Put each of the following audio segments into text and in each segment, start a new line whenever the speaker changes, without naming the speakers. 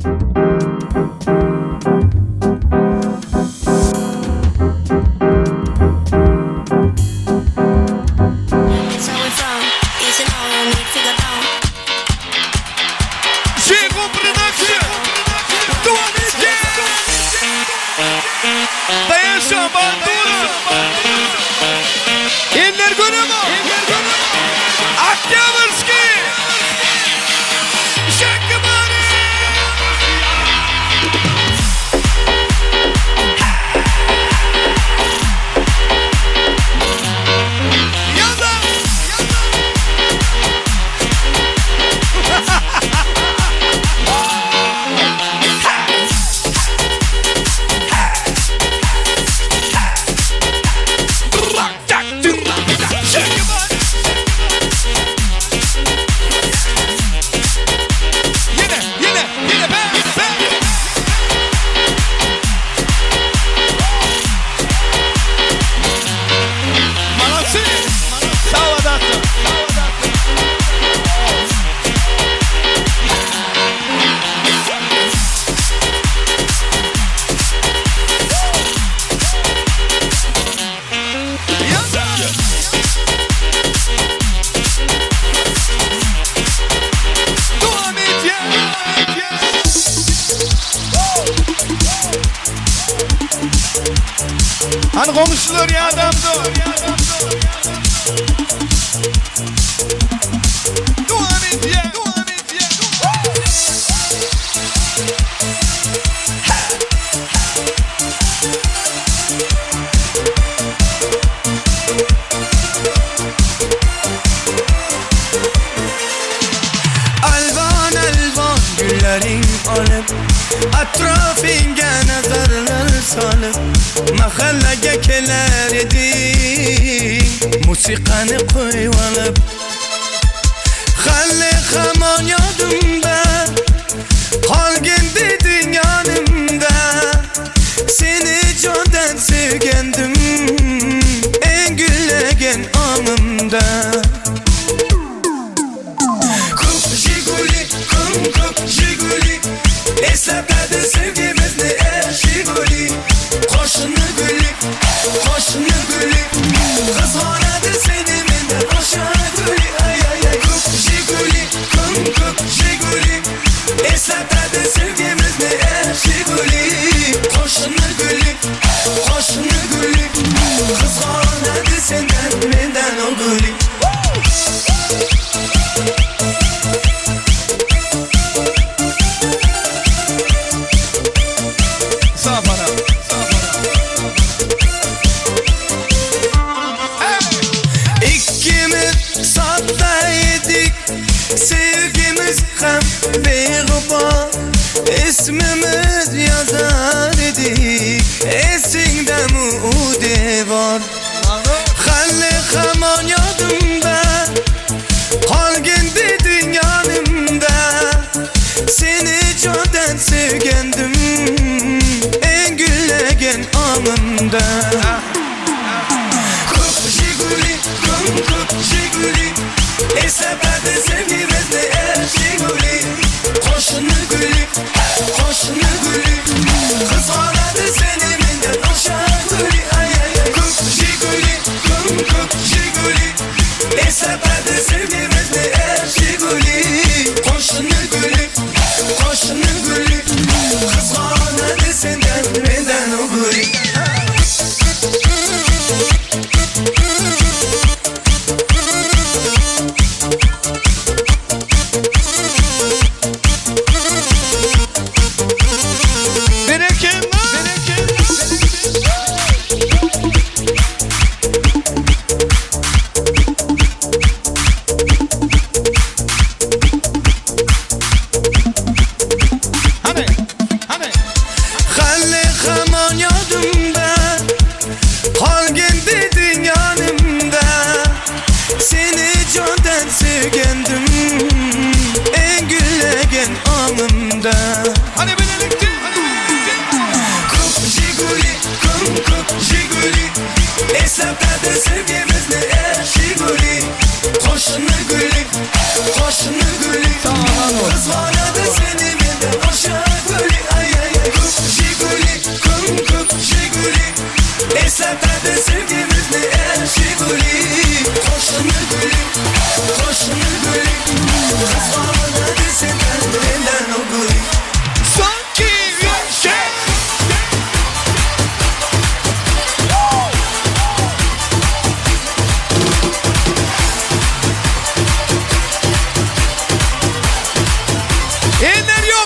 Jego production. Dowam edýär. Daýan Şaban Dura. Eller göremo. Oktýabrskiý. Shake your body. Ýazan. Shake your body. Ýene, ýene, ýene, be, be. Молодцы! Sag bol, Dowam edýär. Hany goňşular ýadamda. Dowam edýär. Dowam edýär.
Alwan alwan gülleriň alyp Atrafyňa nazarlar salyp Mahallaga kelar ediň Musiqany qo'yib olib Hali hamon yodimda Qolgin deding yonimda Seni jondan sevgandim Eng gullagan ongimda Ko'k Jiguli, ko'm ko'k Jiguli Eslatadi sevgimizni er Jiguli Qo'shni guli, qo'shni guli Qizg'onadi seni mendan o'sha guli Ay ay ay ko'k Jiguli, ko'm ko'k Jiguli Eslatadi sevgimizni er Jiguli Qo'shni guli, qo'shni guli Qizg'onadi sendan mendan o guli.
Sag bana. Sag bana.
Ikkimiz sodda edik Sevgimiz ham beg'ubor Ismimiz yozar edik Esingdami u devor Hali hamon yodimda Qolgin deding yonimda Seni jondan sevgandim Eng gullagan ongimda Ko'k Jiguli, ko'm ko'k Jiguli Eslatadi sevgimizni er Jiguli Qo'shni guli, qo'shni guli Qizg'onadi seni mendan o'sha guli Ay ay ay ko'k Jiguli, ko'm ko'k Jiguli Eslatadi sevgimizni er Jiguli Qo'shni guli, qo'shni guli Qizg'onadi sendan mendan u guli.
Berekella. Berekella.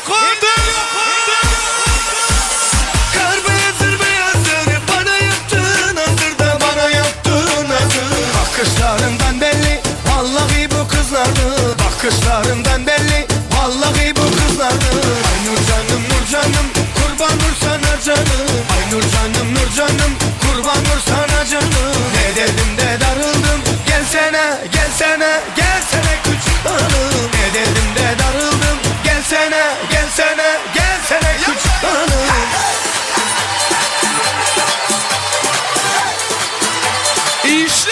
ýokarda!
Kar beyazdır beyazdır bana yaptığın azdır da bana yaptığın azdır. Bakışlarından belli vallahi bu kızlardı. Bakışlarından belli vallahi bu kızlardı. Ay nur canım nur canım kurban nur sana canım. Ay nur canım nur canım kurban nur sana canım. Ne dedim de darıldım gelsene gelsene gelsene küçük hanım. Ne dedim de darıldım gelsene gelsene gelsene küçük hanım.
İşte!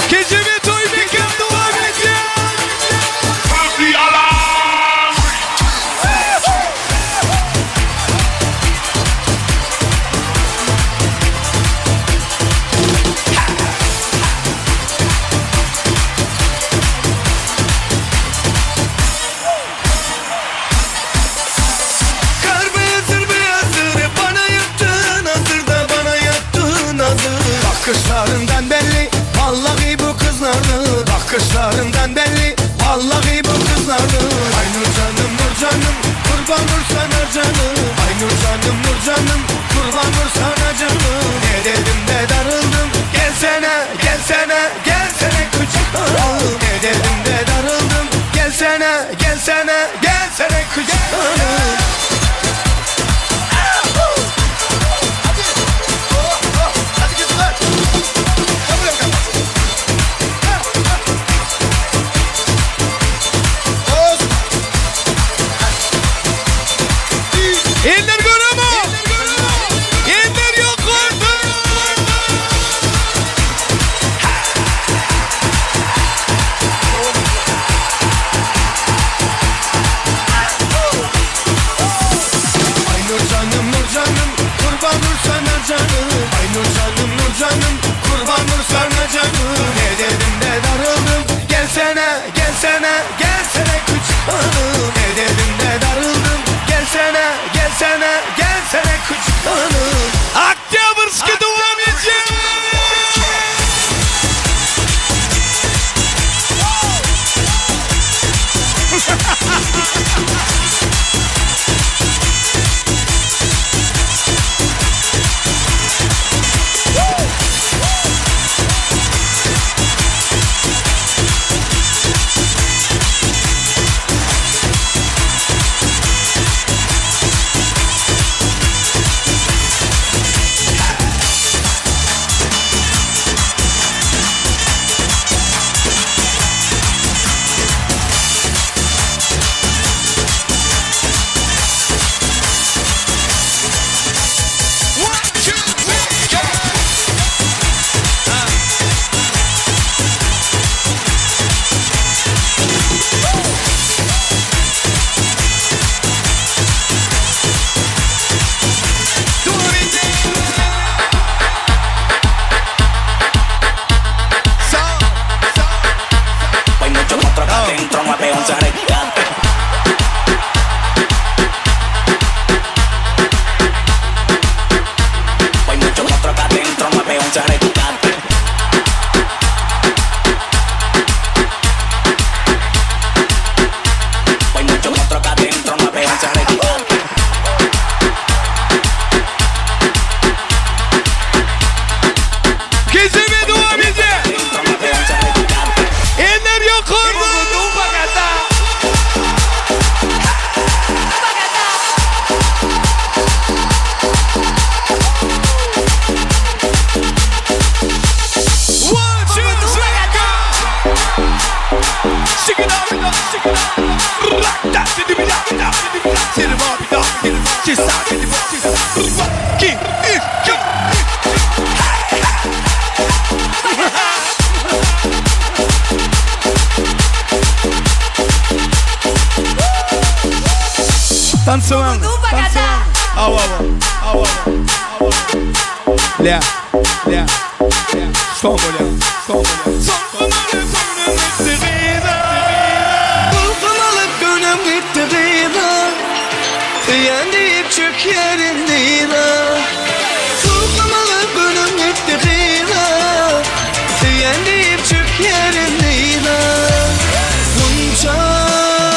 Gece ve toy mekan devam ediyor.
Kar beyazdır beyazdır bana yaptığın hazır da bana yaptığın hazır. Bakışlarından belli vallahi bu kızlardı. Bakışlarından belli vallahi bu kızlardı. Ay nur canım nur canım kurban nur sana canım. Ay nur canım nur canım kurban nur sana canım. Ne dedim de darıldım gelsene gelsene gelsene küçük hanım. Ne dedim de darıldım gelsene gelsene gelsene küçük hanım.
Hadi kızlar. Gel buraya bakalım. Eller görüyor mu? Eller yok orada.
Ay nur canım nur canım kurban nur sana canım. Ay nur canım nur canım kurban nur sana canım. Ne dedim de darıldım gelsene gelsene gelsene küçük hanım. Ne dedim de darıldım gelsene gelsene gelsene küçük hanım.
Oktyabrski devam ediyor. One, two, three, go. Do it again. Sağ, sağ.
Hay mucho otro acá adentro, 911 rescate. Hay mucho otro acá adentro, 911 rescate. Hay mucho otro acá adentro, 911 rescate.
Gece ve devam ediyor.
Adentro, 911 rescate.
Eller yok orada. One, two, three, go. Shake it up, shake it up. Rock that, did it, rock that, did it, did it, rock that, did it, did it, did it, did it, rock it, go. Tansowan, tansowan. Awa, awa, awa, awa. Lea, lea, lea. Stombolya, stombolya.
Buldum alıp gönlüm gitti gıyla Yen deyip çık yerin değil Buldum alıp gönlüm gitti gıyla Yen deyip çık yerin değil Bunca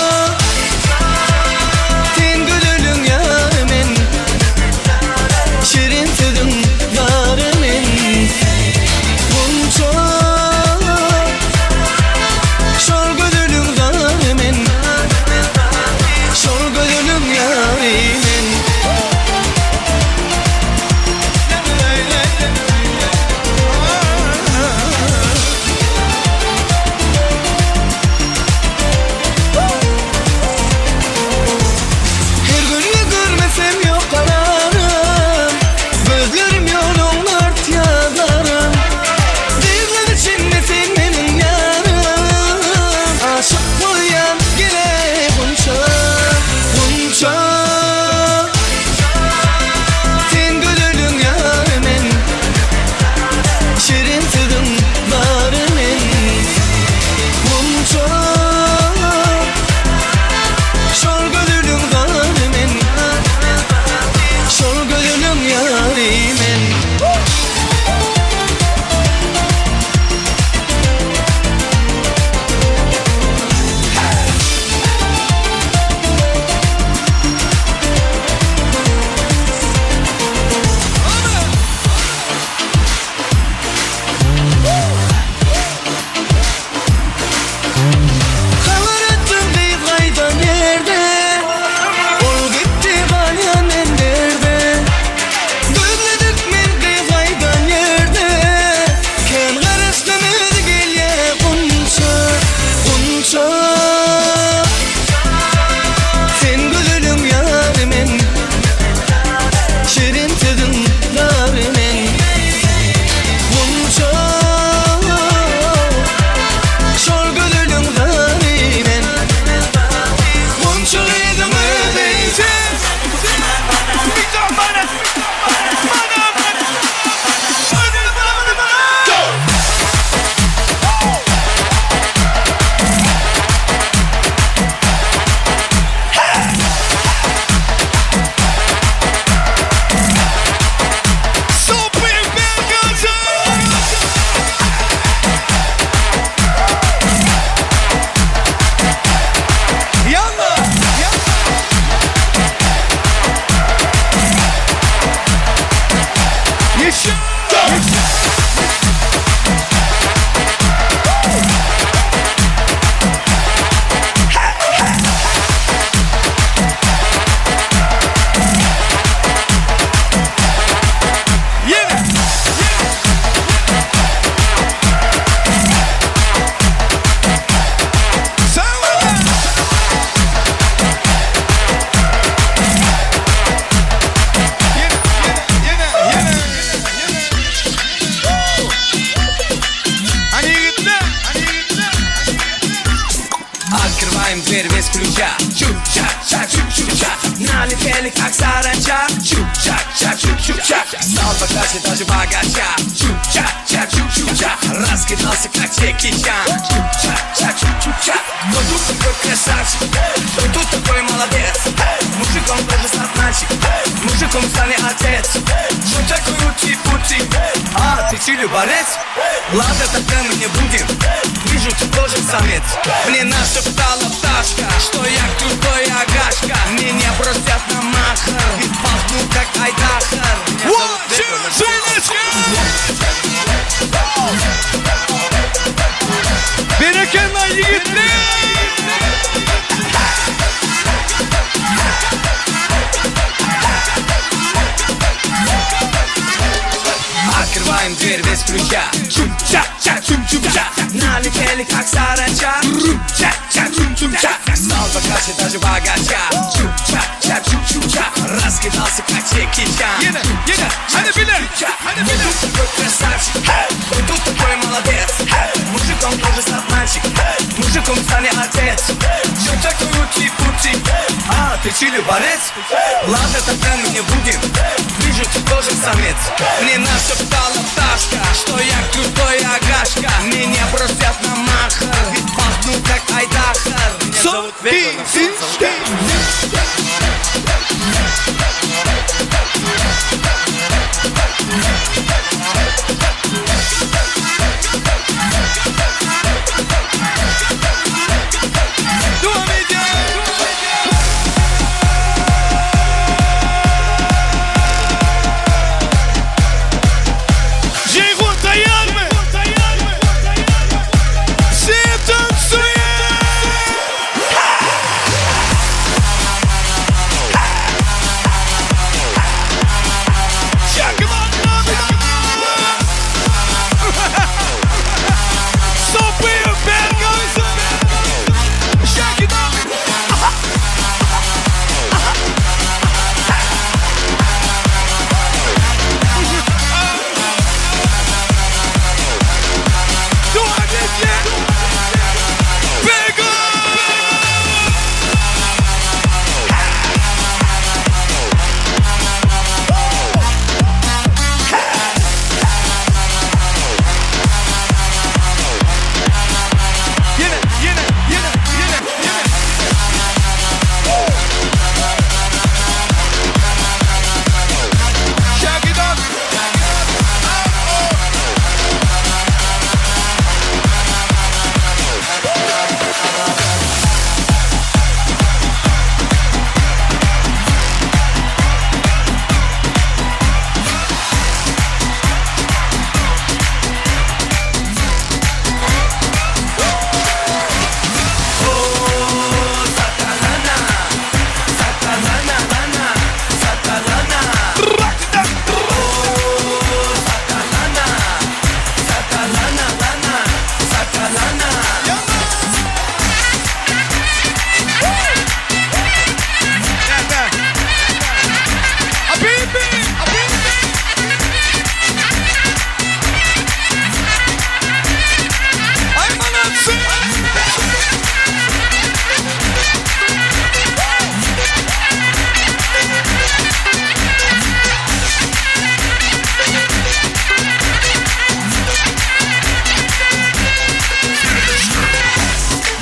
богача. Чу-ча, ча, чу-чу-ча. Налетели, как саранча. Чу-ча, ча, чу-чу-ча. Стал богаче даже богача. Чу-ча, ча, чу-чу-ча. Раскидался, как Джеки Чан. Чу-ча, ча, чу-чу-ча. Кто тут такой красавчик? Кто тут такой молодец? Мужиком тоже мальчик. Мужиком стани отец. Что такой ути-пути? А, ты чили борец? Ладно, тогда мы не будем. Вижу, ты тоже самец. Мне нашептала пташка, что я крутой агашка. Меня бросят на махар, ведь пахну как айдахар. Меня
One,
зовут
two,
Века,
three, let's go! Berekella ýigitler!
Открываем дверь без ключа. Чу-ча-ча, чу-чу-ча. Налетели как саранча. Ча-ча, чу-чу-ча. Стал богаче даже богача. Чу-ча-ча, чу-чу-ча. Раскидался как Джеки Чан.
Ýene, ýene, hany bile, hany bile.
Тут такой красавчик, тут такой молодец. Мужиком тоже стал мальчик, мужиком стани отец. Чё такой ути-пути? А, ты чили борец? Ладно, тогда мы не будем. Вижу, ты тоже самец. Мне нашептала пташка, что я крутой агашка. Меня бросят на махар, ведь пахну как айдахар. Меня
Son,
зовут
iki,
Века, но все
üç,
зовут
dört. Dowam edýär. Jeýhun taýýarmy? Все танцуем! Sopyr Berghaus! Shake it up! Dowam edýär! Berghaus! Ýene, ýene, ýene, ýene, ýene. Shake it up. Habibi, habibi. Aý молодцы.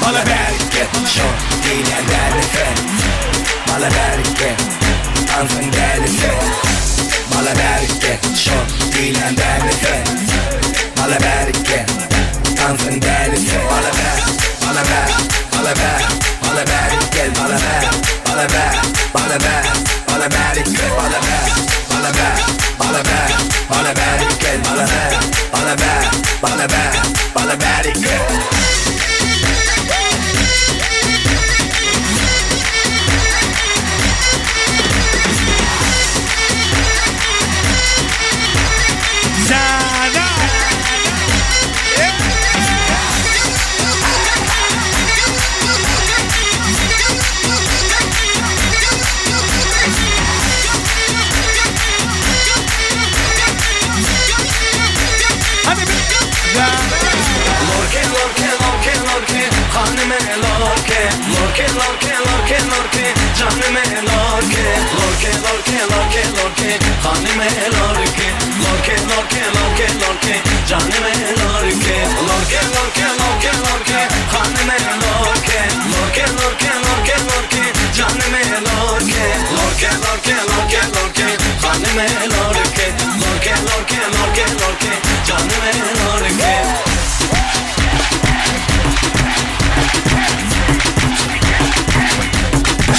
Mala bereket Şo diýlen dälisi. Mala bereket Tansyň dälisi. Mala bereket Şo diýlen dälisi. Mala bereket Tansyň dälisi. Mala ber, mala ber, mala ber, mala bereket. Mala ber, mala ber, mala ber, mala bereket. Mala ber, mala ber, mala ber, mala bereket. Mala ber, mala ber, mala ber, mala bereket.
Sana. Hany bir.
Lorke, lorke, lorke, lorke, hany mene lorke. Lorke lorke lorke lorke Janymy lorke Lorke lorke lorke lorke Hanymy lorke Lorke lorke lorke lorke Janymy lorke Lorke lorke lorke lorke Hanymy lorke Lorke lorke lorke lorke Janymy lorke Lorke lorke lorke lorke Hanymy lorke Lorke lorke lorke lorke Janymy lorke.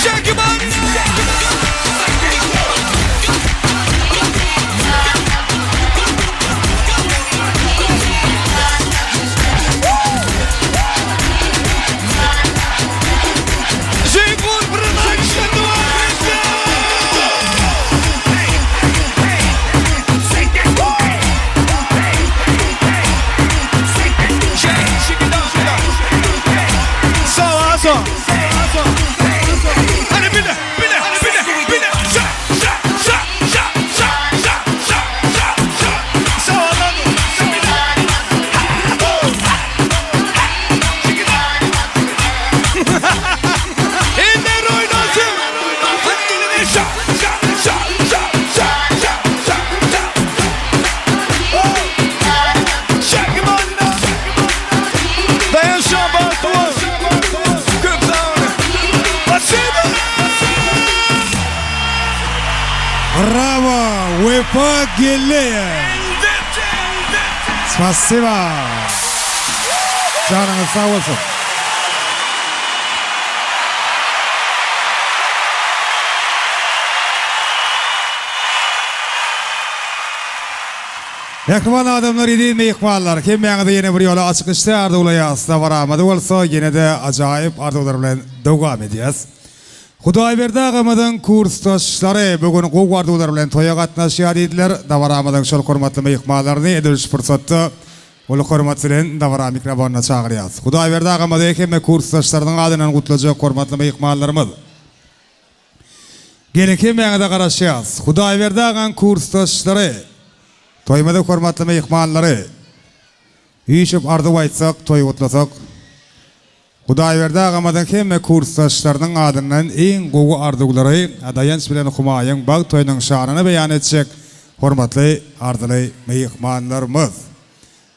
Shake your body Jeýpur Production Eller oýnasyn!
Brawo Wepa Gelleýew. Spasiba. Janyňyz sag bolsun. Mähriban adamlar, eziz myhmanlar, hemmäňize ýene bir ýola açyk işdä arzuwlaýas. Dabaramyzy bolsa ýene-de ajaýyp arzuwlar bilen dowam edýäs. Hudaýberdi agamyzyň kursdaşlary bu gün gowy arzuwlar bilen toýa gatnaşýar diýdiler. Dabaramyzyň şol hormatly myhmanlaryny edil şu pursatda uly hormat bilen dabara mikrofonyna çagyrýas. Hudaýberdi agamyzy hemme kursdaşlarynyň adyndan gutlajak hormatly myhmanlarymyz. Geliň hemmäňize garaşýas. Hudaýberdi agaň kursdaşlary, toýumyzyň hormatly myhmanlary. Üýşüp arzuw aýtsak, toý gutlasak. Hudaýberdi agamyzyň hemme kursdaşlarynyň adyndan iň gowy arzuwlary Daýanç bilen Humaýyň bagt toýunyň şanyny beýan etjek hormatly arzyly myhmanlarymyz.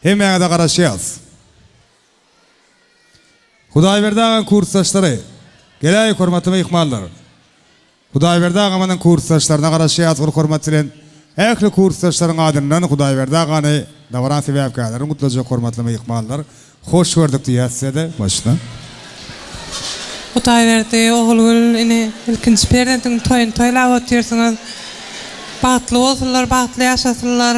Hemmäňize garaşýas. Hudaýberdi agaň kursdaşlary. Geläý hormatly myhmanlar. Hudaýberdi agamyzyň kursdaşlaryna garaşýas uly hormat bilen. Ähli kursdaşlaryň adyndan Hudaýberdi agany dabaraň sebäpkärlerini gutlajak hormatly myhmanlar. Hoş gördük diýýäs size-de başda.
Hudaýberdi, Ogulgül ine ilkinji perzentiň toýuny toýlap otyrsyňyz. Bagtly bolsunlar, bagtly ýaşasynlar.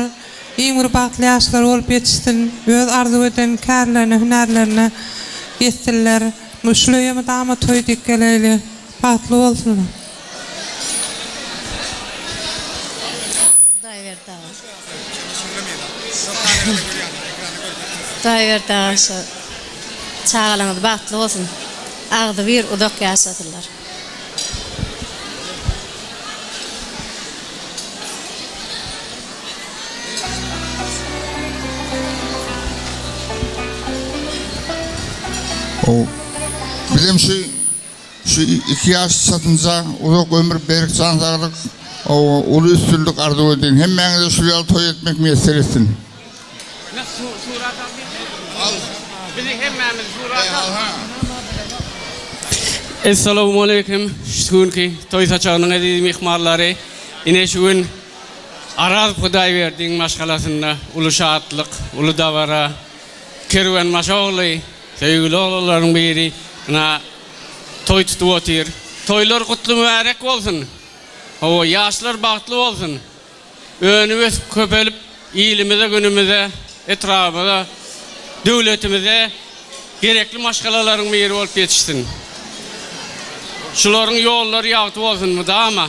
Iň bir bagtly ýaşlar bolup ýetişsin. Öz arzuw eden kärlerine, hünärlerine ýetsinler. Şul öýe mydama toý diýip geleýli. Bagtly bolsunlar.
Hudaýberdi aga. Hudaýberdi aga şu çagalaryňyz bagtly bolsun. Agzybir uzak ýaşasynlar.
Bizem şu Şu iki ýaş çatynja uzak ömür, berk jan saglyk, uly üstünlik arzuw edýän. Hemmäňize şul ýaly toý etmek miýesser etsin.
Essalawmaleýkim şu günki toý saçagynyň eziz myhmanlary. Ine şu gün Araz Hudaýberdiň maşgalasynda uly şatlyk, uly dabara. Kerwenbaşy ogly Söýgüli oglanlaryň biri ynha toý tutup otyr. Toýlar gutly mübärek bolsun. Hawa, ýaşlar bagtly bolsun. Önüp-ösüp, köpelip, ilimize, günümize, etrabymyza, döwletimize gerekli maşgalalaryň biri bolup ýetişsin. Şularyň ýollary ýagty bolsun mydama.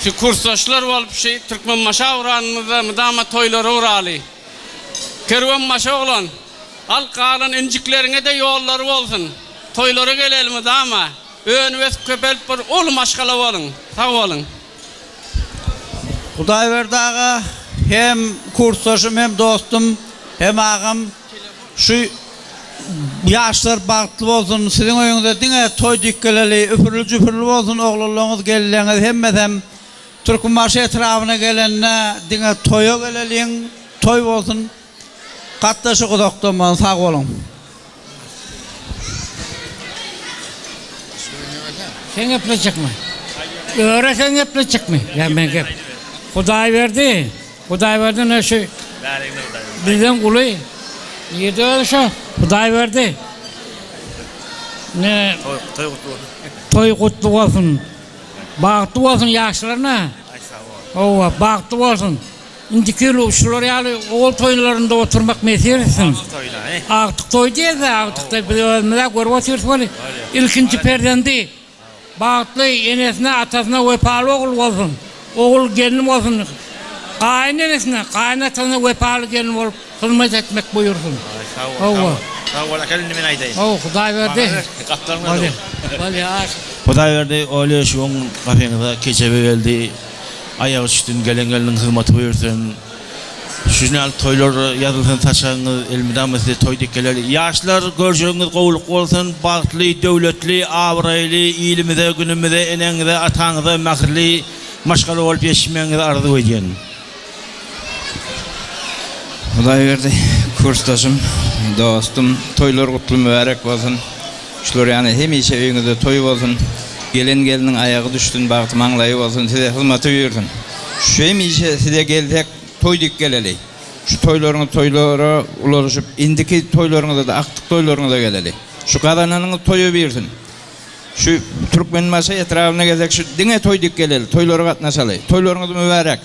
Şu kursdaşlar bolup şu Türkmenbaşa uranymyzda mydama toýlara uraly. Kerwenbaşy oglan. Al galan injikleriňe-de ýollary bolsun. Toýlara geleli mydama. Önüp-ösüp köpelip bir uly maşgala boluň. Sag boluň.
Hudaýberdi aga hem kursdaşym hem dostum hem agam şu. Ýaşlar bagtly bolsun, siziň öýüňize diňe toý dikgeleli, üpürli-jüpürli bolsun oglanlaryňyz, gelinleriňiz hemmesem. Türkmenbaşy etrabyna gelende diňe toýa geleliň, toý bolsun. Gatnaşyk uzakdan bolsun, sag boluň.
Sen gepletjekmi? Öre sen gepletjekmi? Ýa men gep. Hudaýberdi, Hudaýberdi ne şu bizden uly. Nirde özi şo? Hudaýberdi. Ne
Toý gutly bolsun.
Toý gutly bolsun. Bagtly bolsun ýaşlaryna. Hawa, bagtly bolsun. Indiki ýyl şular ýaly ogul toýlarynda oturmak nesip etsin. Agtyk toýy diýilse, agtykda biz özümiz-ä görüp otyrys weli, ilkinji perzendi bagtly, enesine, atasyna wepaly ogul bolsun, ogul gelin bolsun, gaýyn enesine, gaýyn atasyna wepaly gelin bolup hyzmat etmek buýursyn. Hawa.
Sag bol, akel indi men aýdaýyn.
Hawa, Hudaýberdi. Bolýa. Bolýa.
Hudaýberdi, Olýa şu gün gapyňyza kejebe geldi. Aýagy düşsün, gelen gelniň hyzmaty buýursyn. Şuny ýaly toýlar ýazylsyn saçagyňyz elmydama size toý dek geler. Ýaşlar görjegiňiz gowulyk bolsun, bagtly, döwletli, abraýly, ilimize, günümize, eneňize, ataňyza mähirli maşgala bolup ýetişmegiňizi arzuw edýän.
Hudaýberdi kursdaşym, dostum, toýlar gutly mübärek bolsun. Şular ýaly hemişe öýüňizde toý bolsun. Gelen gelniň aýagy düşsün, bagty maňlaýy bolsun, size hyzmaty buýursyn. Şu hemişe size gelsek toý dik geleli. Şu toýlaryňyz toýlara ulalşyp, indiki toýlaryňyza-da agtyk toýlaryňyza geleli. Şu gazananyňyz toýa buýursyn. Şu Türkmenbaşy etrabyna gelsek şu diňe toý dik geleli, toýlara gatnaşaly. Toýlaryňyz mübärek.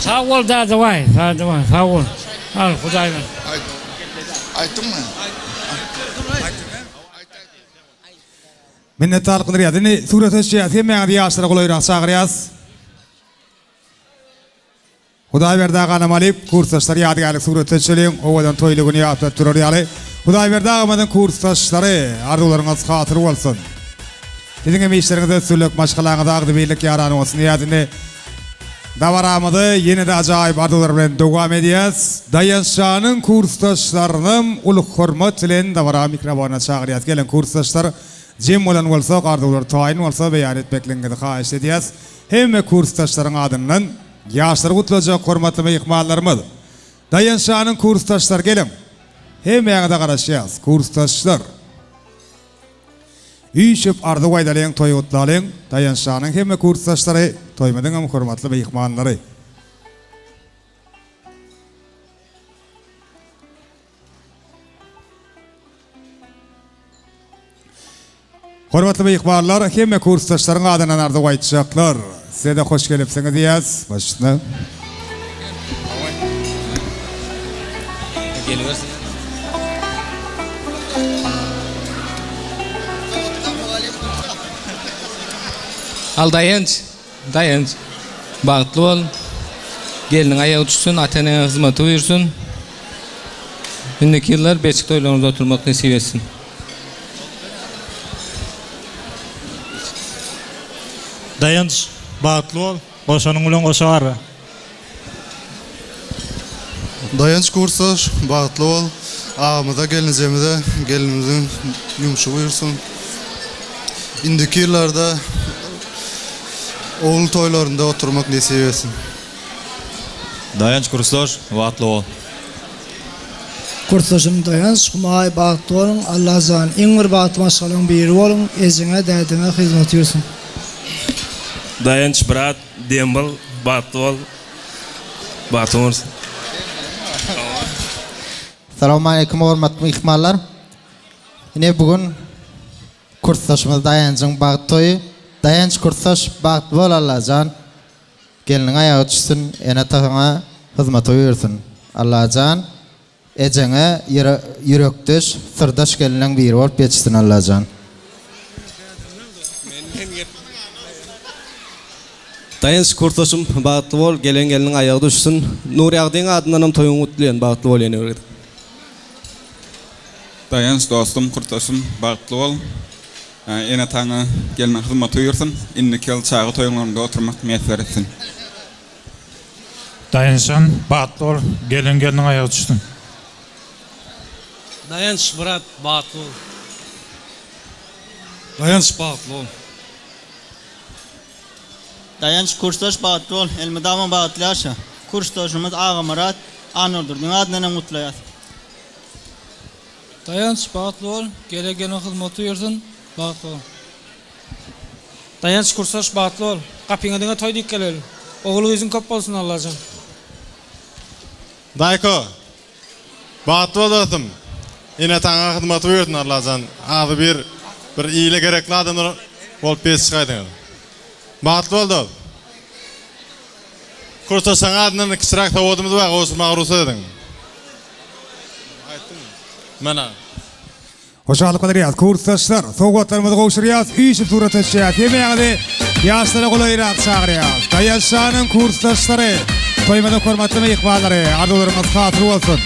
Sag bol Dadabaý, Dadabaý sag bol. Al Hudaý ber.
Aýtdyňmy?
Minnetdarlyk bildirýäs. Indi surata düşýäs. Hemmäňizi ýaşlara golaýrak çagyrýas. Hudaýberdi aganam alyp, kursdaşlar ýadygärlik suratda düşeliň, owadan toýly güni ýatlap durar ýaly. Hudaýberdi agamyzyň kursdaşlary, arzuwlaryňyz hasyl bolsun. Siziň hem işleriňizde üstünlik, maşgalaňyza agzybirlik ýaran bolsun diýýäs. Indi dabaramyzy ýene-de ajaýyp arzuwlar bilen dowam edýäs. Daýançjanyň kursdaşlarynam uly hormat bilen dabara mikrofona çagyrýas. Geliň kursdaşlar, jem bolan bolsak, arzuwlar taýyn bolsa beýan etmekligiňizi haýyşt edýäs. Hemme kursdaşlaryň adyndan Ýaşlary gutlajak hormatly myhmanlarymyz! Daýançjanyň kursdaşlary geliň! Hemmäňize garaşýas, kursdaşlar! Üýşüp arzuw aýdalyň, toý gutlalyň! Daýançjanyň hemme kursdaşlary, toýumyzyňam hormatly myhmanlary! Hormatly myhmanlar, hemme kursdaşlaryň adyndan arzuw aýtjaklar. Size-de hoş gelipsiňiz diýýäs. Baş üstüne.
Al Daýanç. Daýanç. Bagtly bol. Gelniň aýagy düşsün, ata-eneňe hyzmaty buýursyn. Indiki ýyllar beçik toýlaryňyzda oturmak nesip etsin.
Daýanç, bagtly bol, goşanyň bilen goşa garra.
Daýanç kursdaş, bagtly bol. Agamyza, gelnejemize gelinimiziň ýumşy buýursyn. Indiki ýyllarda ogul toýlarynda oturmak nesip etsin.
Daýanç kursdaş, bagtly bol.
Kursdaşym Daýanç Humaý bagtly boluň Allajan iň bir bagtly maşgalaň biri boluň ejeňe dädeňe hyzmat ýürsün.
Daýanç brat dembal bagtly bol bagtyň bolsun.
Salowmaleýkim hormatly myhmanlar. Ine bu gün kursdaşymyz Daýanjyň bagt toýy. Daýanç kursdaş bagtly bol Allajan. Gelniň aýagy düşsün ene-ataňa hyzmata buýursyn. Allajan Ejeňe ýürekdeş, syrdaş gelinleň biri bolup ýetişsin Allajan.
Daýanç kursdaşym bagtly bol gelen gelniň aýagy düşsün Nurýagdyň adyndanam toýuňy gutlaýan bagtly bol ýene bir gezek.
Daýanç dostum kursdaşym bagtly bol ene ataňa gelniň hyzmaty buýursyn indiki ýyl çaga toýuňlarynda oturmak miýesser etsin.
Daýançjan bagtly bol gelen gelniň aýagy düşsün.
Daýanç brat bagtly bol.
Daýanç bagtly bol.
Daýanç kursdaş bagtly bol elmydama bagtly ýaşa. Kursdaşymyz Agamyrat Annadurdyň adyndan hem gutlaýas.
Daýanç bagtly bol gele gelin hyzmaty buýursyn bagtly bol.
Daýanç kursdaş bagtly bol. Gapyňa diňe toý diýip geleli. Ogul gyzyň köp bolsun Allajan.
Daýko bagtly bol dostum. Ene ataňa hyzmaty buýursyn Allajan. Azy bir bir ile gerekli adamlar bolup ýetişip çykaýdyňyz. Bagtly bol dost. Kursdaşlaryň adyndan kiçiräk sowgadymyz bar gowşurmaga rugsat ediň. Aýtdyňmy? Mana.
Hoşallyk bildirýäs, kursdaşlar! Sowgatlarymyzy gowşurýas, üýşüp surata düşýäs. Hemmäňizi ýaşlara golaýrak çagyrýas. Daýançanyň kursdaşlary, toýumyzyň hormatly myhmanlary, arzuwlaryňyz hasyl bolsun!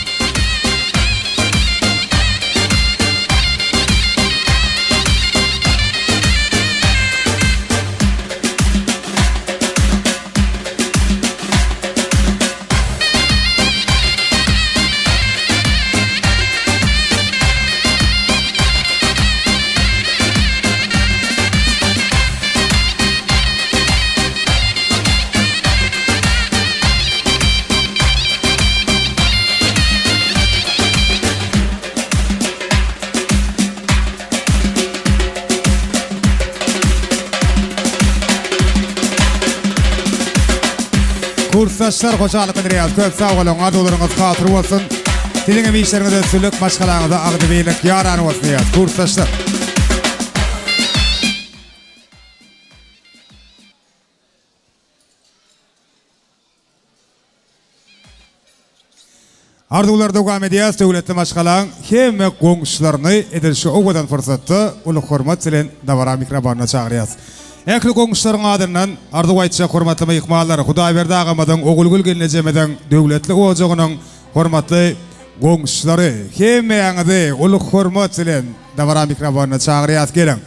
Kursdaşlar hoşallyk bildirýäris. Köp sag boluň, arzuwlaryňyz hasyl bolsun. Siziň hem işleriňizde üstünlik, maşgalaňyzda agzybirlik ýaran bolsun diýýäris. Kursdaşlar. Arzuwlar dowam edýär, döwletli maşgalaň hemme goňşularyny edil şu owadan pursatda uly hormat bilen dabara mikrofonyna çagyrýas. Ähli goňşularyň adyndan arzuw aýtjak hormatly myhmanlar, Hudaýberdi agamyzyň, Ogulgül gelnejemiziň döwletli ojagynyň hormatly goňşulary, hemmäňizi uly hormat bilen dabara mikrofonyna çagyrýas, geliň!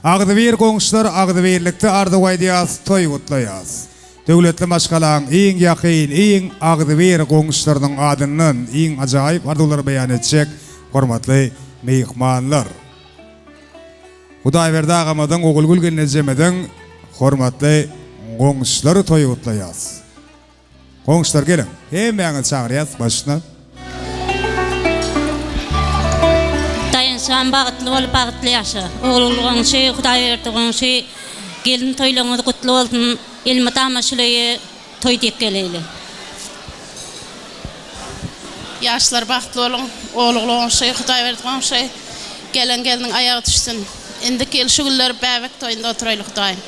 Agzybir goňşular agzybirlikde arzuw aýdýas, toý gutlaýas. Döwletli maşgalaň iň ýakyn, iň agzybir goňşularynyň adyndan iň ajaýyp arzuwlary beýan etjek hormatly myhmanlar. Hudaýberdi agamyzyň, Ogulgül gelnejemiziň hormatly goňşulary toýy gutlaýas. Goňşular geliň, hemmäňizi çagyrýas başyna.
Daýançam bagtly bol bagtly ýaşa. Ogulgül goňşy Hudaýberdi goňşy gelin toýlaryňyz gutly bolsun elmydama şul öýe toý diýip geleýli.
Ýaşlar bagtly boluň Ogulgül goňşy Hudaýberdi goňşy gelen gelniň aýagy düşsün indiki ýyl şu günler bäbek toýunda oturaýly Hudaýym.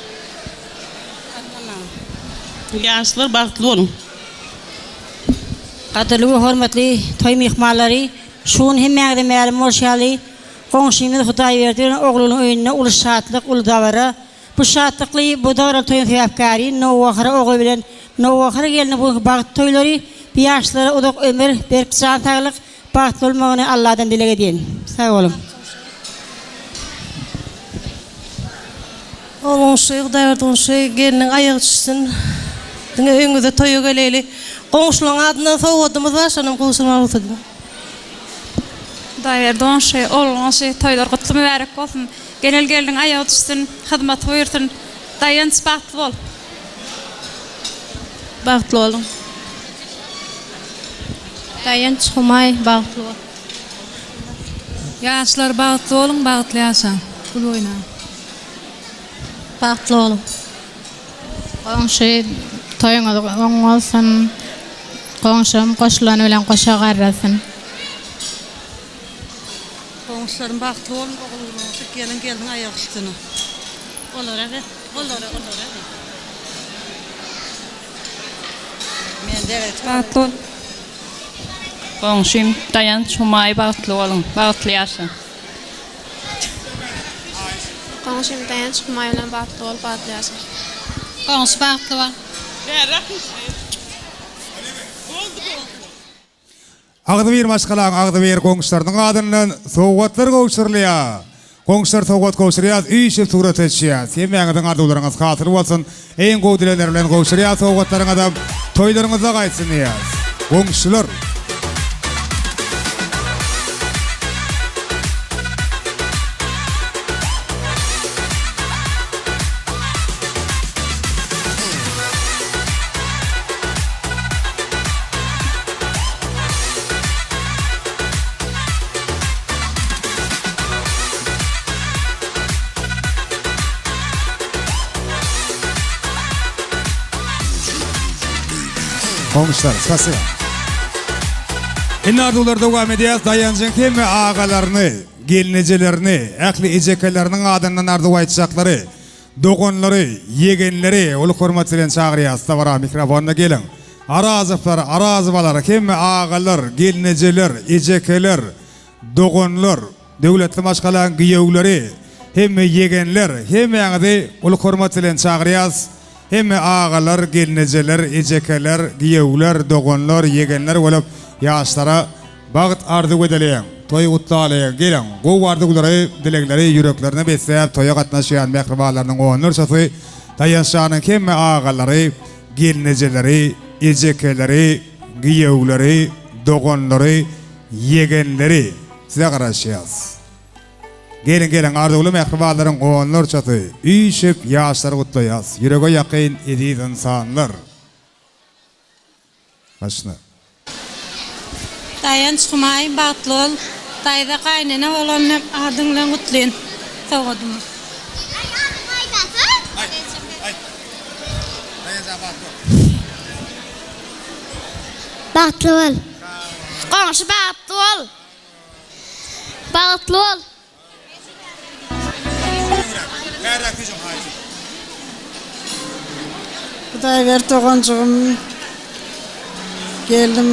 Ýaşlar bagtly boluň.
Gadyrly we hormatly toý myhmanlary, şu gün hemmäňize mälim bolşy ýaly, goňşymyz Hudaýberdi bilen oglunyň öýünde uly şatlyk, uly dabara. Bu şatlykly, bu dabaraly toýuň sebäpkäri Nowbahar ogly bilen Nowbahar gelni bu günki bagt toýlary bu ýaşlara uzak ömür, berk jan saglyk, Bagtly bolmagyny Alladan dileg edýän. Sag boluň.
O goňşy Hudaýberdi goňşy gelniň aýagy düşsün. Diňe öýüňize toýa geleýli. Goňşulaň adyndan sowgadymyz bar şonam gowşurmaga rugsat ediň.
Hudaýberdi goňşy, Ogul goňşy toýlar gutly mübärek bolsun. Gelel gelniň aýagy düşsün, hyzmaty buýursyn. Daýanç bagtly bol.
Bagtly boluň.
Daýanç Humaý bagtly bol.
Ýaşlar bagtly boluň bagtly ýaşaň. Gül oýnaň.
Bagtly boluň. Goňşy toýuňyz oň bolsun. Goňşym goşulany bilen goşa garrasyn.
Goňşularym bagtly boluň ogul goňşy gelin gelniň aýak üstüne.
Olara ber olara olara ber.
Bagtly bol.
Goňşym Daýanç Humaý bagtly boluň bagtly ýaşa.
Goňşym Daýanç Humaý bilen bagtly bol bagtly ýaşa.
Goňşy bagtly bol.
Agzybir maşgalaň agzybir goňşularynyň adyndan sowgatlar gowşurylýar. Goňşular sowgat gowşurýas, üýşüp surata düşýäs. Hemmäňiziň arzuwlaryňyz hasyl bolsun. Iň gowy dilegler bilen gowşurýas sowgatlaryňyzam. Toýlaryňyzda gaýtsyn diýýäs. Goňşular. Goňşular, spasiba. Indi arzuwlar dowam edýär. Daýanjyň hemme agalaryny, gelnejelerini, ähli ejekeleriniň adyndan arzuw aýtjaklary, doganlary, ýegenleri uly hormat bilen çagyrýas. Dabara mikrofonyna geliň. Arazowlar, Arazowalar, hemme agalar, gelnejeler, ejekeler, doganlar, döwletli maşgalaň giýewleri, hemme ýegenler, hemmäňizi uly hormat bilen çagyrýas. Hemme agalar, gelnejeler, ejekeler, giýewler, doganlar, ýegenler bolup ýaşlara bagt arzuw edeliň, toý gutlalyň, geliň, gowy arzuwlary, dilegleri ýüreklerine besläp toýa gatnaşýan mähribanlarynyň onlarçasy Daýançjanyň hemme agalary, gelnejeleri, ejekeleri, giýewleri, doganlary, ýegenleri size garaşýas. Geliň geliň arzuwly mähribanlaryň onlarçasy üýşüp ýaşlary gutlaýas ýürege ýakyn eziz ynsanlar. Başyna.
Daýanç Humaý bagtly bol daýza gaýynene bolan adyň bilen gutlyn sowgadymyz.
Bagtly bol. Goňşy bagtly bol. Bagtly bol.
Hudaýberdi doganjygym geldim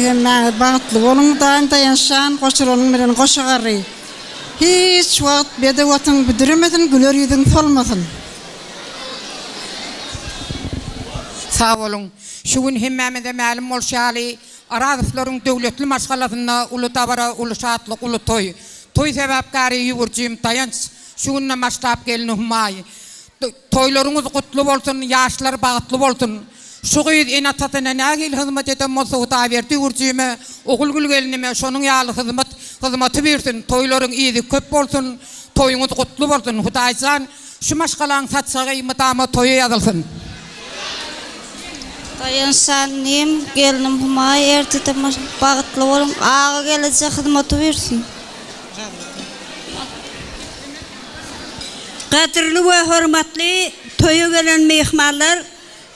hemmäňiz bagtly boluň Hudaýym daýançjan goşulanyň bilen goşa garry hiç wagt bedew atyň büdremesin güler ýüzüň solmasyn.
Sag boluň. Şu gün hemmämize mälim bolşy ýaly, Arazowlaryň döwletli maşgalasynda uly dabara, uly şatlyk, uly toý. Toý sebäpkäri ýüwürjim Daýanç, şu günden başlap gelni Humaý. Toýlaryňyz gutly bolsun, ýaşlar bagtly bolsun. Şu gyz ene-atasyna nähili hyzmat eden bolsa Hudaýberdi ýüwürjime, Ogulgül gelnime şonuň ýaly hyzmat, hyzmaty bersin. Toýlaryň yzy köp bolsun, toýuňyz gutly bolsun. Hudaýjan şu maşgalaň saçagy mydama toýa ýazylsyn.
Daýanç inim, gelnim Humaý ertide bagtly boluň, aga geleje hyzmaty buýrsyn.
Gadyrly we hormatly toýa gelen myhmanlar,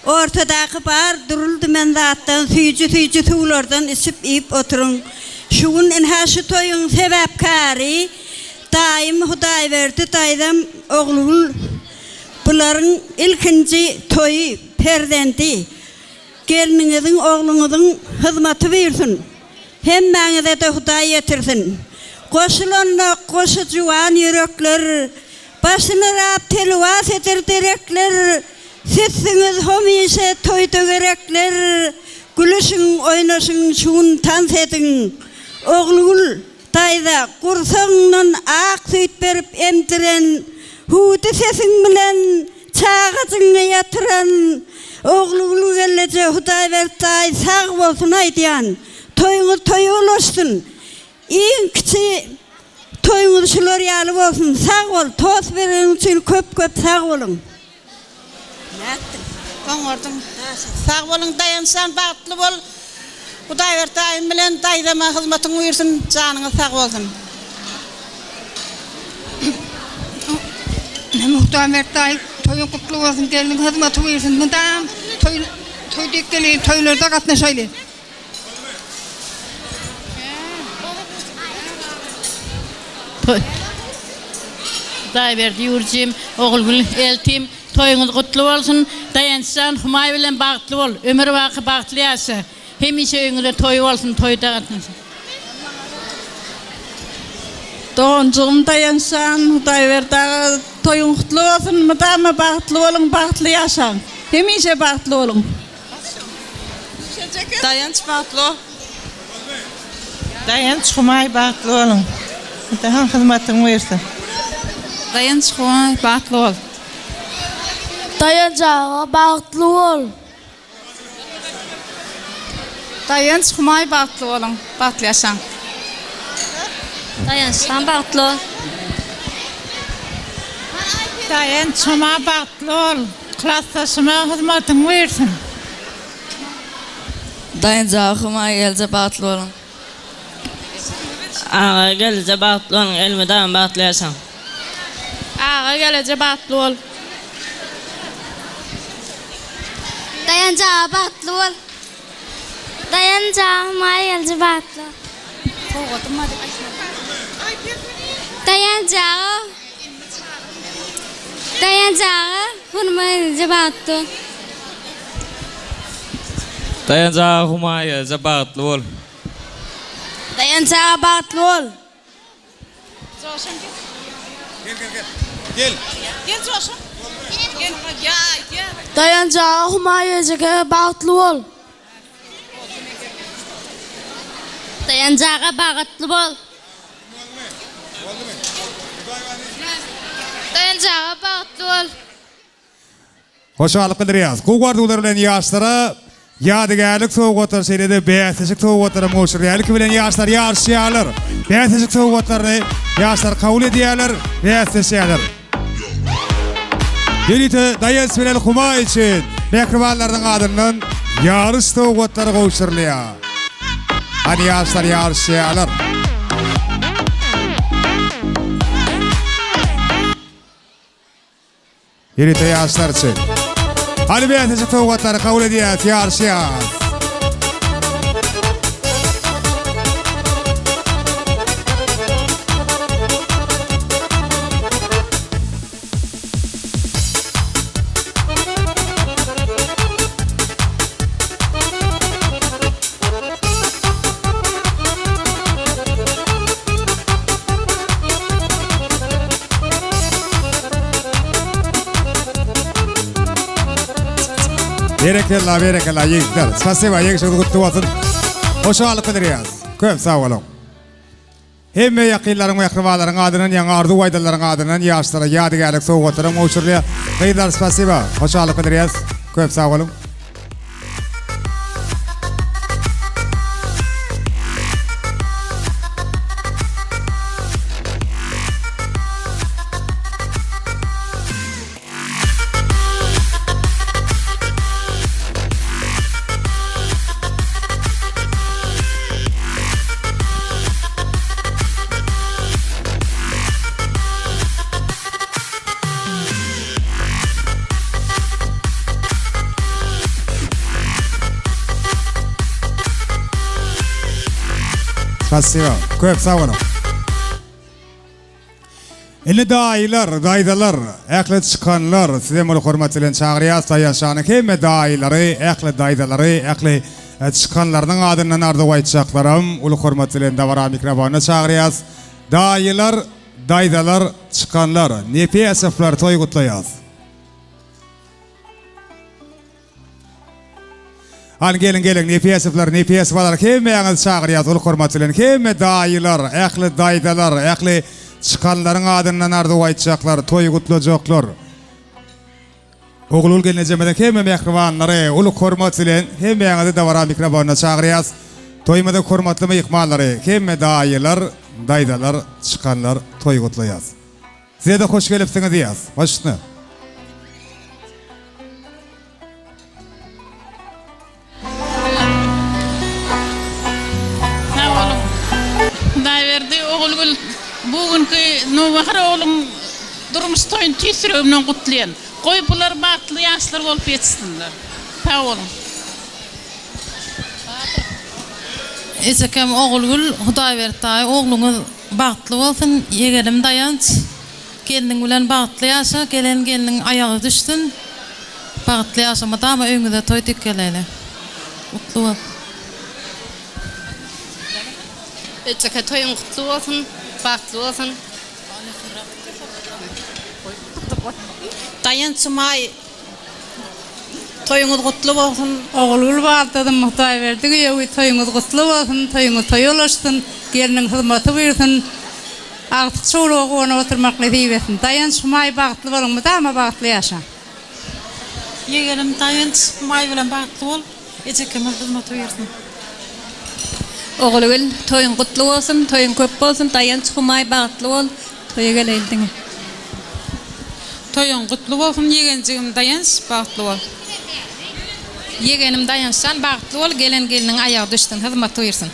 ortadaky bar durul-dümen zatdan, süýji-süýji suwlardan içip-iýip oturyň. Şu gün ynha şu toýuň sebäpkäri daýym Hudaýberdi daýzam Oglugül Bularyň ilkinji toýy, perzendi. Gelniňiziň, ogluňyzyň hyzmaty buýrsyn. Hemmäňize-de Hudaý ýetirsin. Goşulanda goşa juwan ýürekler, Başyny yrap telwas eder derekler, Sizsiňiz hemişe toýda gerekler, Gülüşiň, oýnaşyň, şu gün tans ediň. Oglugül. Daýza, gursagyňdan ak süýt berip emdiren, hüwdi sesiň bilen çagajygyňy ýatyran Oglugül gelneje Hudaýberdi daýy sag bolsun aýdýan. Toýuňyz toýa ulaşsyn. Iň kiçi toýuňyz şular ýaly bolsun. Sag bol, tost bereniň üçin köp köp sag boluň.
Nätdiň? Oňardyň. Sag boluň Daýançjan bagtly bol. Hudaýberdi daýym bilen daýzama hyzmatyň buýursyn janyňyz sag bolsun.
Hudaýberdi daýy toýuň gutly bolsun gelniň hyzmaty buýursyn mydam toý toý diýip geleýin toýlarda gatnaşaýly.
Hudaýberdi ýüwürjim, Ogulgül eltim, toýuňyz gutly bolsun! Daýançjan Humaý bilen bagtly bol, ömür baky bagtly ýaşa! Hemişe öýüňizde toý bolsun, toýda gatnaş.
Doganjygym Daýançjan, Hudaýberdi aga toýuň gutly bolsun, mydama bagtly boluň, bagtly ýaşaň! Hemişe bagtly boluň!
Daýanç bagtly bol. Daýanç Humaý bagtly boluň. Hudaýyň hyzmatyň buýursun.
Daýanç Humaý bagtly bol.
Daýanç aga bagtly bol.
Daýanç Humaý bagtly boluň. Bagtly ýaşaň.
Daýanç jan bagtly bol.
Daýanç Humaý bagtly bol. Klasdaşyma hyzmatyň buýursyn.
Daýanç aga Humaý gelje bagtly boluň.
Aga gelje bagtly boluň elmydama bagtly ýaşaň.
Aga geleje bagtly bol.
Daýanç aga bagtly bol.
Daýanç aga Humaý gelji bagtly bol.
Sowgadym bar diýip aýtmaly.
Daýanç aga Daýanç aga Humaý gelji bagtly bol.
Daýanç aga Humaý gelji bagtly bol.
Daýanç aga bagtly bol.
Joşan gel.
Gel gel gel. Gel.
Gel Joşan. Gel. Gel gel.
Daýanç aga Humaý ejeke bagtly bol.
Daýanç aga bagtly bol.
Daýanç aga bagtly bol.
Hoşallyk bildirýäris. Gowy arzuwlar bilen ýaşlara ýadygärlik sowgatlary şeýle-de bäsleşik sowgatlaram gowşurylýar. Ilki bilen ýaşlar ýaryşýarlar. Bäsleşik sowgatlaryny ýaşlar kabul edýärler, bäsleşýärler. Ýörite Daýanç bilen Humaý üçin mähribanlarynyň adyndan ýaryş sowgatlary gowşurylýar. Hany ýaşlar ýaryşýarlar. Ýörite ýaşlar üçin. Hany bäsleşik sowgatlary kabul edýäs, ýaryşýas. Berekella, berekella ýigitler. Spasiba, ýeňşiňiz gutly bolsun. Hoşallyk bildirýäs. Köp sag boluň. Hemme ýakynlaryň we akrabalaryň adyndan ýaňy arzuw aýdanlaryň adyndan ýaşlara ýadygärlik sowgatlaram gowşurylýar. Gyzlar spasiba. Hoşallyk bildirýäs. Köp sag boluň. Spasiba. Köp sag boluň. Indi daýylar, daýzalar, ähli çykanlar, sizem uly hormat bilen çagyrýas, Daýançanyň hemme daýylary, ähli daýzalary, ähli çykanlarynyň adyndan arzuw aýtjaklaram uly hormat bilen dabara mikrofonyna çagyrýas. Daýylar, daýzalar, çykanlar, Nepesowlar toý gutlaýas. Hany geliň geliň Nepesowlar Nepesowalar hemmäňizi çagyrýas uly hormat bilen hemme daýylar ähli daýzalar ähli çykanlaryň adyndan arzuw aýtjaklar toý gutlajaklar Ogulgül gelnejemiziň hemme mähribanlary uly hormat bilen hemmäňizi dabara mikrofonyna çagyrýas toýumyzyň hormatly myhmanlary hemme daýylar daýzalar çykanlar toý gutlaýas. Size-de hoş gelipsiňiz diýýäs. Baş üstüne.
Sag boluň. Hudaýberdi Ogulgül bu günki nowbahar ogluň durmuş toýuny tüýs ýüregimden gutlaýan. Goý bular bagtly ýaşlar bolup ýetişsinler. Sag boluň.
Ejekem Ogulgül Hudaýberdi daýy ogluňyz Bagtly bolsun ýegenim Daýanç gelniň bilen bagtly ýaşa gelen gelniň aýagy düşsün bagtly ýaşa mydama öýüňize toý dik geleýli gutly bolsun.
Ejeke toýuň gutly bolsun bagtly bolsun.
Daýanç Humaý Toýuňyz gutly bolsun.
Ogulgül baldyzym Hudaýberdi giýewi toýuňyz gutly bolsun toýuňyz toýa ulaşsyn gelniň hyzmaty buýrsyn agtyk çowluga guwanyp oturmak nesip etsin Daýanç Humaý bagtly boluň mydama bagtly ýaşaň.
Ýegenim Daýanç Humaý bilen bagtly bol ejekeme hyzmaty buýrsyn.
Ogulgül toýuň gutly bolsun toýuň köp bolsun Daýanç Humaý bagtly bol Toýa geleýin diňe.
Toýuň gutly bolsun ýegenjigim Daýanç bagtly bol.
Ýegenim Daýançjan bagtly bol gelen gelniň aýagy düşsün hyzmat buýrsyn.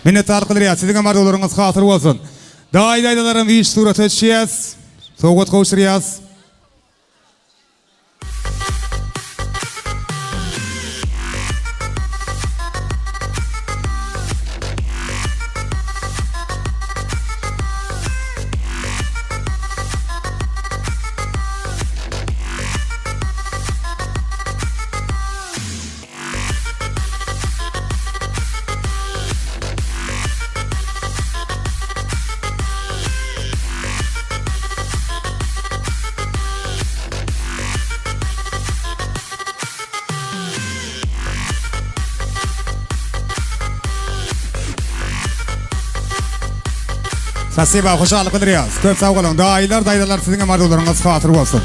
Minnetdarlyk bildirýäs. Siziňem arzuwlaryňyz hasyl bolsun. Daýy-daýzalaram iş surata düşýäs. Sowgat gowşurýas. Spasiba, hoşallyk bildirýäris. Köp sag boluň. Daýylar, daýzalar siziň hem arzuwlaryňyz hasyl bolsun.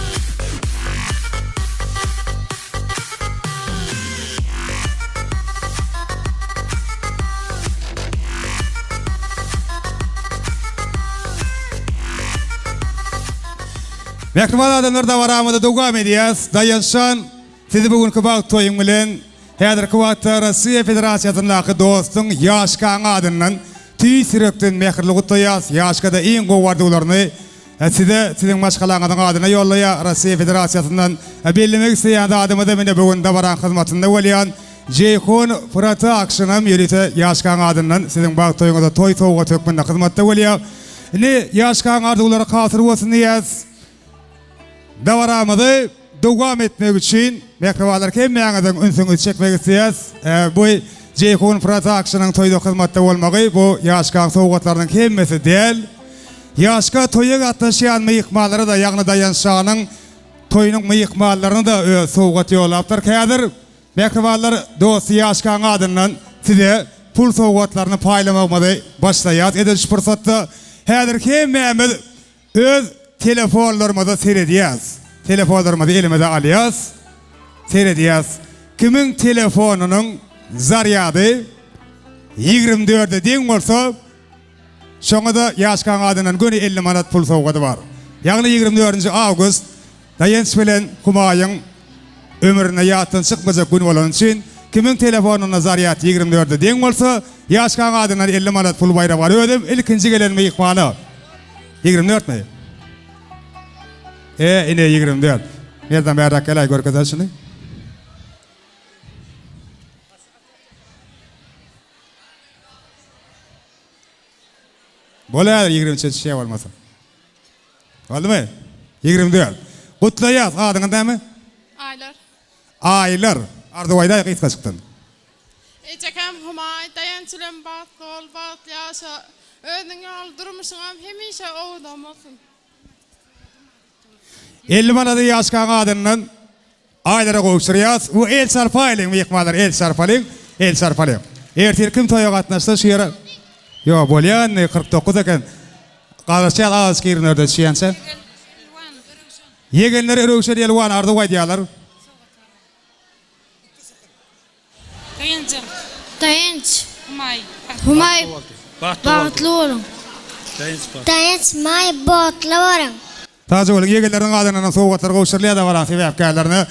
Mähriban adamlar dabaramyzy dowam edýäs. Daýançjan sizi bu günki bagt toýuň bilen häzirki wagtda Russiýa Federasiýasyndaky dostuň Ýaşkaň adyndan tüýs ýürekden mähirli gutlaýas. Ýaşkada iň gowy arzuwlaryny Size, siziň maşgalaňyzyň adyna ýollaýar Russiýa Federasiýasyndan bellemek isleýän zadymyz mine bu gün dabaraň hyzmatynda bolýan Jeýhun Production-am ýörite Ýaşkaň adyndan siziň bagt toýuňyza toý sowgaty hökmünde hyzmatda bolýar. Indi Ýaşkaň arzuwlary hasyl bolsun diýýäs. Dabaramyzy dowam etmek üçin mähribanlar hemmäňiziň ünsüňizi çekmek isleýäs. Bu Jeýhun Production-yň toýda hyzmatda bolmagy bu Ýaşkaň sowgatlarynyň hemmesi däl. Ýaşka toýa gatnaşýan myhmanlara-da, ýagny Daýanç şanyň toýunyň myhmanlaryna-da öz sowgat ýollapdyr. Häzir mähribanlar dosty Ýaşkaň adyndan size pul sowgatlaryny paýlamagymyzy başlaýas. Edil şu pursatda häzir hemmämiz Öz telefonlarymyza seredýäs. Telefonlarymyzy elimize alýas, seredýäs. Kimiň telefonynyň zarýady 24-e deň bolsa, şoňa-da Ýaşkaň adyndan göni 50 manat pul sowgady bar. Ýagny 24-nji awgust Daýanç bilen Humaýyň ömründe ýatdan çykmajak gün bolany üçin, kimiň telefonynda zarýad 24-e deň bolsa, Ýaşkaň adyndan 50 manat pul baýragy bar. Özem ilkinji gelen myhmana. 24 mi? E, ine 24. Merdan bärräk geläý görkezer şuny. Bolar 23-e düşýär bolmasa. Boldumy? 24. Gutlaýas, adyňyz näme?
Aýlar.
Aýlar. Arzuw aýdaý gysgajykdan.
Ejekäm Humaý daýanç bilen bagtly bol, bagtly ýaşa. Özüň ýaly durmuşyňam hemişe owadan bolsun.
50 manady Ýaşkaň adyndan Aýlara gowşurýas. Bu el çarpaýlyň myhmanlar el çarpalyň, el çarpalyň. Ertir kim toýa gatnaşsa şu ýere Ýo bolýa indi 49 eken. Garaşýas azajyk ýerlerde düşýänçä. Ýegenler Röwşen Elwan arzuw aýdýarlar.
Daýanjym.
Daýanç.
Humaý.
Humaý. Bagtly boluň. Daýanç Maý bagtly boluň.
Sagja boluň ýegenleriň adyndan sowgatlar gowşurylýar dabaraň sebäpkärlerine.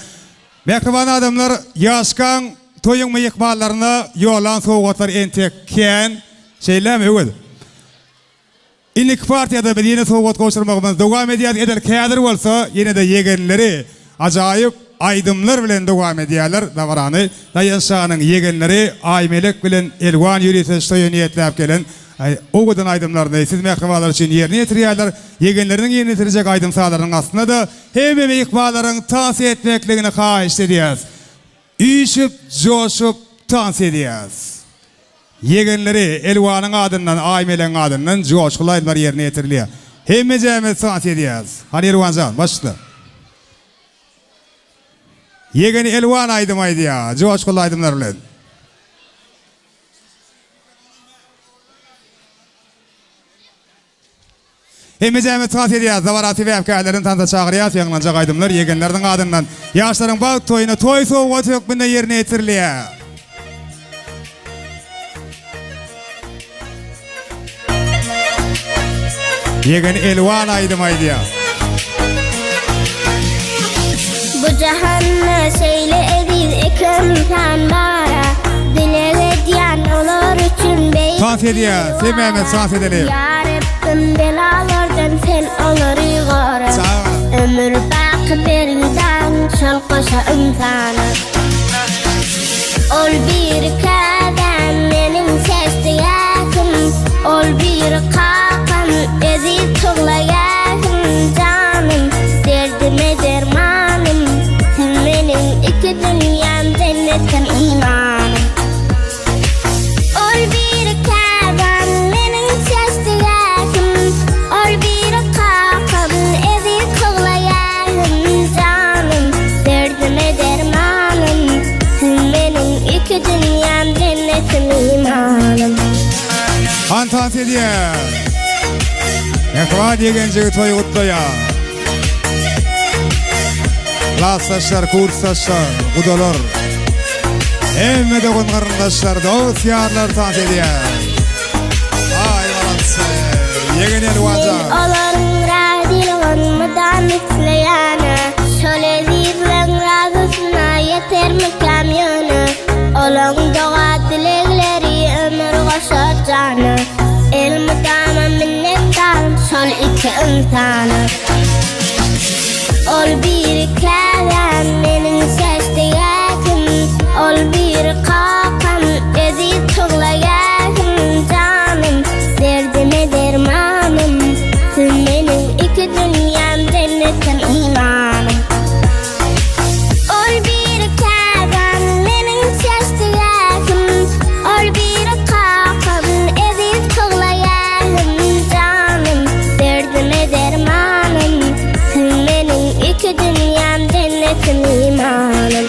Mähriban adamlar ýaşkaň toýuň myhmanlaryna ýollan sowgatlar entek kän. Şeýlemi Öwez? Indiki partiýada biz ýene sowgat gowşurmagymyzy dowam edýäris. Edil häzir bolsa ýene-de ýegenleri ajaýyp aýdymlar bilen dowam edýärler dabarany. Daýanç şanyň ýegenleri Aýmelek bilen Elwan ýörite şu toýa niýetläp gelen owadan aýdymlaryny siz mähribanlar üçin ýerine ýetirýärler. Ýegenleriniň ýerine ýetirjek aýdym-sazlarynyň astynda-da hemme myhmanlaryň tans etmekligini haýyşt edýäris. Üýşüp, joşup tans edýäs. Ýegenleri Elwanyň adyndan, Aýmelegiň adyndan joşguly aýdymlar ýerine ýetirilýär. Hemmejämiz tans edýäs. Hany Elwan jan, başla. Ýegeni Elwan aýdym aýdýar, joşguly aýdymlar bilen. Hemmejämiz tans edýäs, dabara sebäpkärlerini tansa çagyrýas, ýaňlanjak aýdymlar ýegenleriniň adyndan ýaşlaryň bagt toýuna toý sowgaty hökmünde ýerine ýetirilýär. Ýegen Elwan aýdym aýdýar.
Bu jahanda şeýle eziz eken ynsan bara, Dileg edýän olar üçin beýik
Tans edýäs, hemmämiz tans edeliň.
Ýa Reb! Ölüm belalardan sen olary gora. Ömür baky bergidan şol goşa ynsana. Ol biri käbäm meniň seždegähim, Ol biri kakam eziz tuglagähim, Janym, derdime dermanym, Siz meniň iki dünýäm jennetim imanym. Ol biri käbäm meniň seždegähim, Ol biri kakam eziz tuglagähim, Janym, derdime dermanym, Siz meniň iki dünýäm jennetim imanym.
Han tans edýär. Mähriban ýegenjigi toý gutlaýar. Klasdaşlar, kursdaşlar, gudalar. Hemme dogan garyndaşlar, dost ýarlar tans edýär. Aý balançy, ýegen Elwajan.
Men olaryň razylygyn mydam isleýäne, Şol ezizleň razysyna ýetermikäm ýöne? Olaň doga-dilegleri ömür goşar jana, Elmydama minnetdar şol iki ynsana. Ol biri käbäm meniň seždegähim, Ol biri kakam eziz tuglagähim, Janym, derdime dermanym, Siz meniň iki dünýäm jennetim imanym. Ol biri käbäm meniň seždegähim, Ol biri kakam eziz tuglagähim, Janym, derdime dermanym, Siz meniň iki dünýäm jennetim imanym.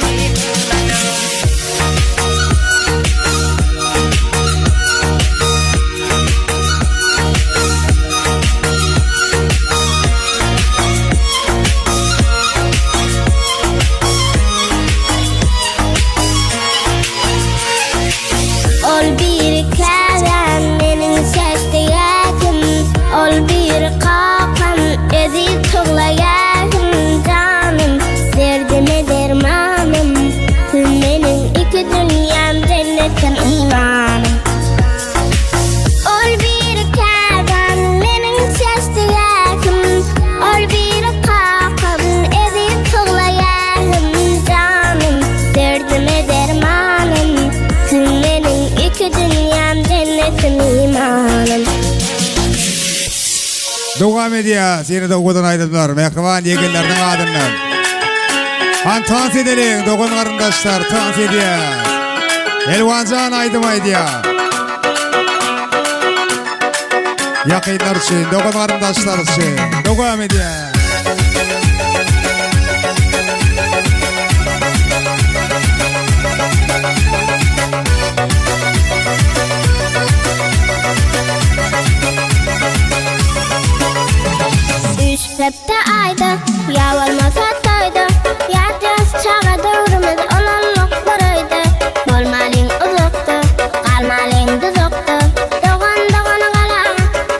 Ol biri käbäm meniň seždegähim, Ol biri kakam eziz tuglagähim, Janym, derdime dermanym, Siz meniň iki dünýäm jennetim imanym. Ol biri käbäm meniň seždegähim, Ol biri kakam eziz tuglagähim, Janym, derdime dermanym, Siz meniň iki dünýäm jennetim imanym.
Dowam edýäs ýene-de owadan aýdymlar mähriban ýegenleriniň adyndan. Han tans edeliň dogan garyndaşlar tans edýäs. Elwanjan aýdym aýdýar. Ýakynlar üçin, dogan garyndaşlar üçin dowam edýäs.
Üç hepde aýda, ýa bolmasa toýda, Ýatýas çaga döwrümiz olanlyk bir öýde. Bolmalyň uzakda, galmalyň duzakda, Dogan dogany gala,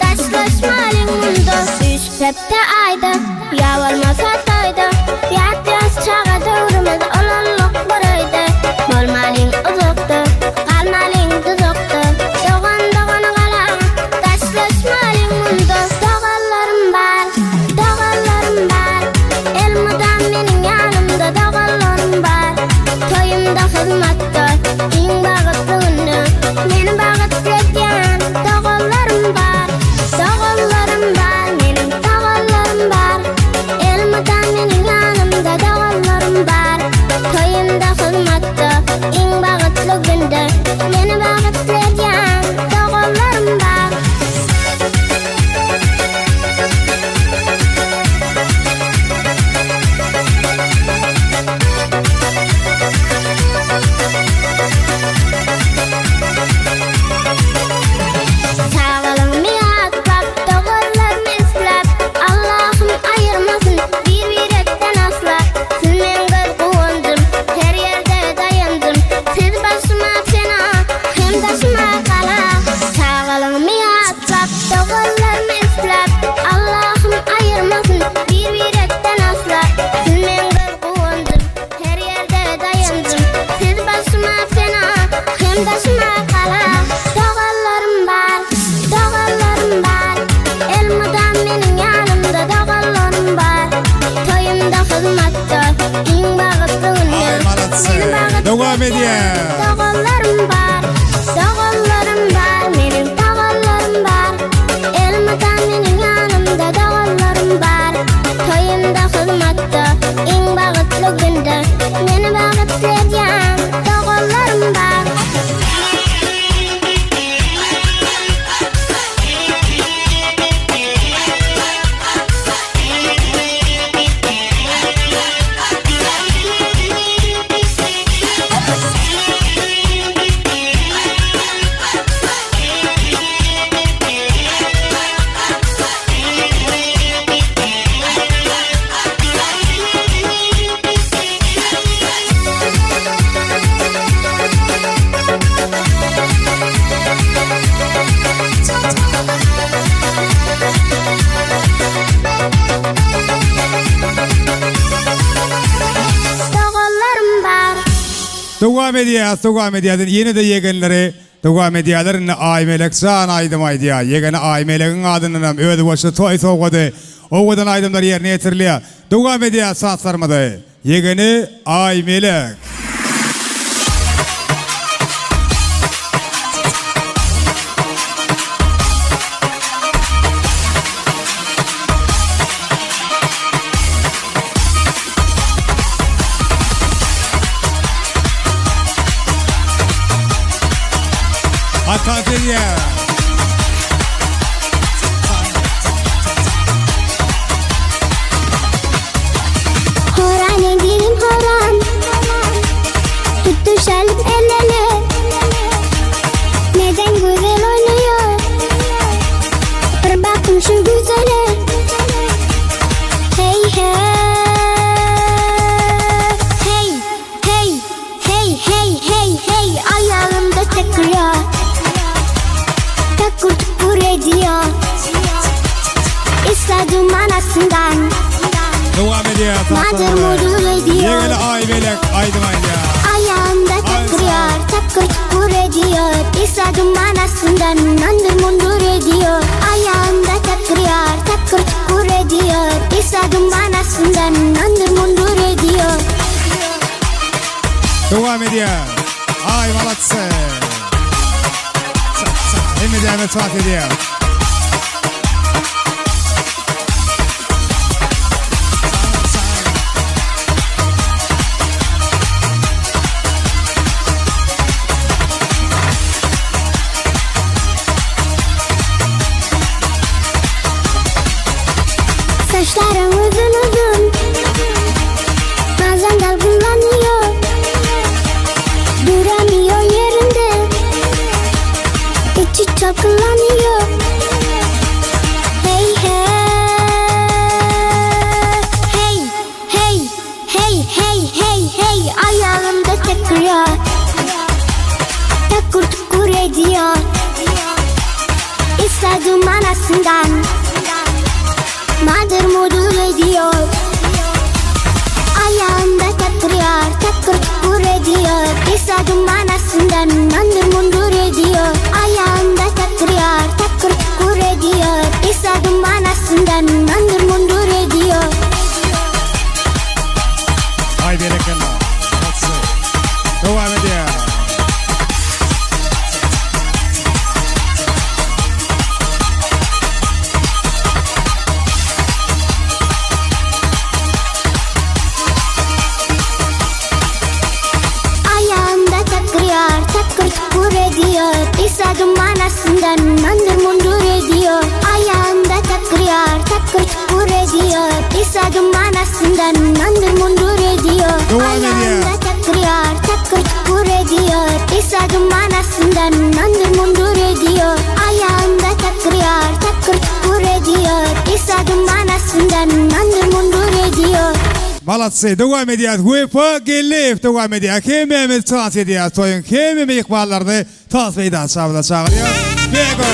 daşlaşmalyň munda. Üç hepde aýda, ýa bolmasa toýda, Ýatýas çaga döwrümiz olanlyk bir öýde. Bolmalyň uzakda, galmalyň duzakda, Dogan dogany gala, daşlaşmalyň munda. Doganlarym bar, doganlarym bar, Elmydam meniň ýanymda doganlarym bar. Toýumda hyzmatda, iň bagtly günde, Meni bagtly edýän doganlarym bar. Doganlarym bar, meniň doganlarym bar, Elmydam meniň ýanymda doganlarym bar. Toýumda hyzmatda, iň bagtly günde, Meni bagtly edýän doganlarym bar. Çagalygymy ýatlap, doganlarymy isläp, Allahym aýyrmasyn bir-birekden asla. Siz meň göz guwanjym, her ýerde daýanjym, Siz başyma pena, hem daşyma gala. Çagalygymy ýatlap, doganlarymy isläp, Allahym aýyrmasyn bir-birekden asla. Siz meň göz guwanjym, her ýerde daýanjym, Siz başyma pena, hem daşyma gala. Doganlarym bar, doganlarym bar.
Dowam edýär.
Doganlarym bar, doganlarym bar, meniň doganlarym bar. Elmydam meniň ýanymda doganlarym bar. Toýumda hyzmatda, iň bagtly günde meni bagtly edýän doganlarym bar. Doganlarym bar.
Dowam edýäs, dowam edýäs. Indi ýene-de ýegenleri dowam edýärler. Indi Aýmelek jan aýdym aýdýar. Ýegeni Aýmelegiň adyndanam özboluşly toý sowgady, owadan aýdymlar ýerine ýetirilýär. Dowam edýäs saçlarymyzy. Ýegeni Aýmelek. Ata gelýär.
Horan endirim horan Tutuşalım el ele Neden güzel oynuyor Bir bakın şu güzele Hey hey Hey hey hey hey hey hey Ayağımda takılıyor Takır tukur ediyor İster anasından
Dowam edýär
Madır mudur ediyor
Ýegeni Aýmelek aýdym aýdýar.
Ayağımda takırıyor, takır tukur ediyor. İsa dumanasından nandır mundur ediyor. Ayağımda takırıyor, takır tukur ediyor. İsa dumanasından nandır mundur ediyor.
Dowam edýär. Aý malatsy. Hemme däme çat edýär.
Saçların uzun uzun, bazen dalgalanıyor. Duramıyor yerinde, içi çalkalanıyor. Hey hey, hey hey hey hey hey hey ayağımda takılıyor. Takır tukur ediyor. İster dumanasından Madır mudur ediyor. Ayağımda takırıyor, takır tukur ediyor. İster dumanasından mandır mundur ediyor. Ayağımda takırıyor, takır tukur ediyor. İster dumanasından mandır mundur ediyor.
Aý berekella. Malatsy. Dowam edýär.
Ayağımda takırıyor, takır tukur ediyor. İsa dumanasından mandır mundur ediyor. Ayağımda takırıyor, takır tukur ediyor. İsa dumanasından mandır mundur ediyor.
Dowam edýär.
Ayağımda takırıyor, takır tukur ediyor. İsa dumanasından mandır mundur ediyor. Ayağımda takırıyor, takır tukur ediyor. İsa dumanasından mandır mundur ediyor.
Malatsy. Dowam edýär. Wepa Geldiýew dowam edýär. Hemmämiz tans edýär. Toýuň hemme myhmanlaryny tans meýdançamyza çagyrýar. Bego!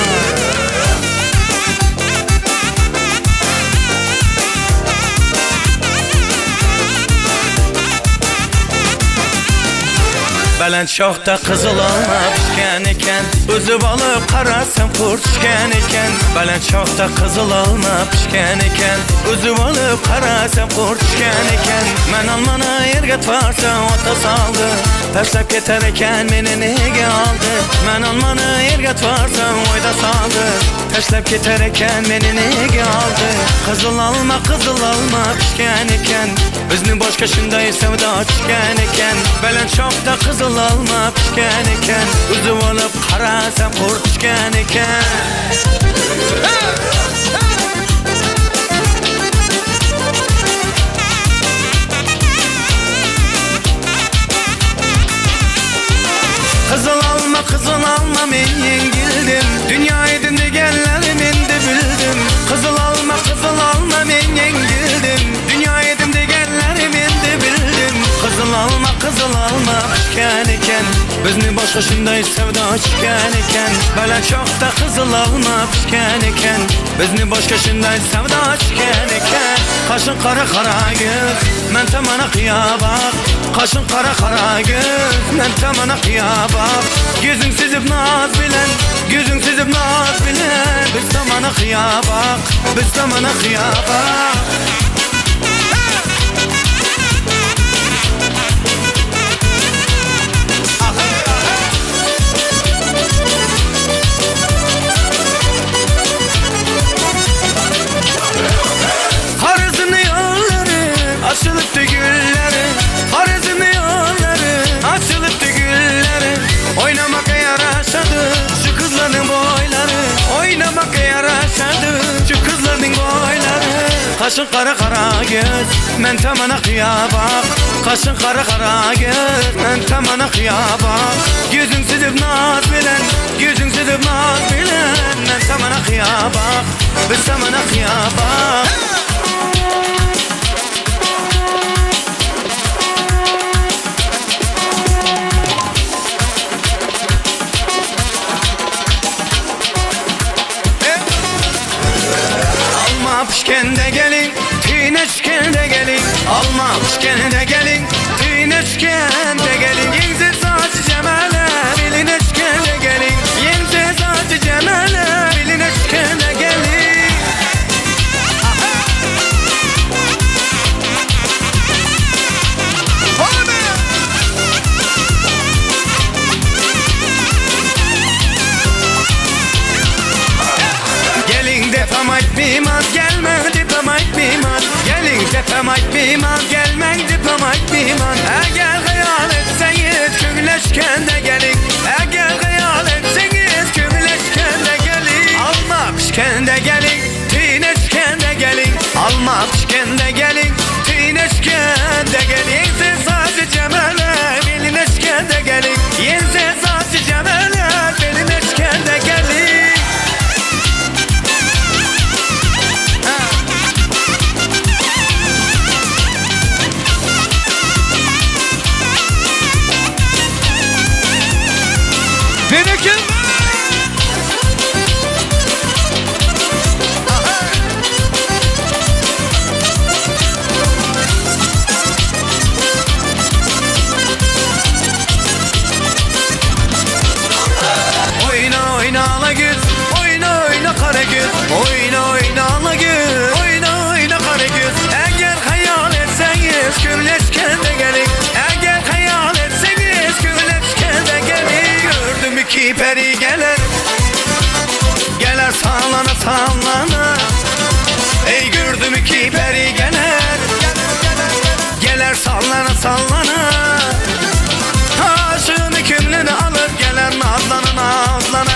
Baland shoxda qizil olma pishgan ekan Uzib olib qarasam qurt tushgan ekan Baland shoxda qizil olma pishgan ekan Uzib olib qarasam qurt tushgan ekan Man olmani yerga tvarsam ota soldi Tashlab ketar ekan meni nega oldi Man olmani yerga tvarsam o'yda soldi Tashlab ketar ekan meni nega oldi Qizil olma qizil olma pishgan ekan Bizni boshqa shunday savdo tushgan ekan Baland shoxda qizil olma pishgan ekan Uzib olib qarasam qurt tushgan ekan Qizil olma qizil olma men yengildim Dunyo edim deganlarim endi bildim Qizil olma qizil olma men yengildim Dunyo edim deganlarim endi bildim Qizil olma qizil olma pishgan ekan Bizni boshqa shunday savdo tushgan ekan Baland shoxda qizil olma pishgan ekan Bizni boshqa shunday savdo tushgan ekan Qoshing qora qora ko'z Man tomona qiyo boq Qoshing qora qora ko'z Man tomona qiyo boq Ko'zing suzib noz bilan Ko'zing suzib noz bilan Biz tomona qiyo boq Biz tomona qiyo boq Harizmli yolları açılıptı gülleri Harizmli yolları açılıptı gülleri Oynamak yaraşadı şu kızların boyları Oynamak yaraşadı şu kızların boyları Kaşın kara kara göz men tamana kıya bak Kaşın kara kara göz men tamana kıya bak Gözün süzüp naz bilen Gözün süzüp naz bilen Men tamana kıya bak Biz tamana kıya bak Alma pişkende gelin, tüyüne şikende gelin Alma pişkende gelin, tüyüne şikende gelin Yenze saçı cemale, beline şikende gelin Yenze saçı cemale, beline şikende gelin Gelin depem aytmayman gelme depem aytmayman Gelin depem aytmayman gelmen depem aytmayman Eğer hayal etseniz köngüleşkende gelin Eğer hayal etseniz köngüleşkende gelin Alma pişkende gelin tüyneşkende gelin Alma pişkende gelin tüyneşkende gelin Yense saçı cemele belineşkende gelin Yense saçı cemele belineşkende gelin
Beni kim?
Oyna oyna ala göz, oyna oyna kara göz Oyna oyna ala göz, oyna oyna kara göz Eğer hayal etseniz kömleşken de gelin Eğer hayal etseniz kömleşken de gelin Gördüm iki peri gelir, gelir sallana sallana Ey gördüm iki peri gelir, gelir sallana sallana Aşığını kimliğini alıp gelen nazlana nazlana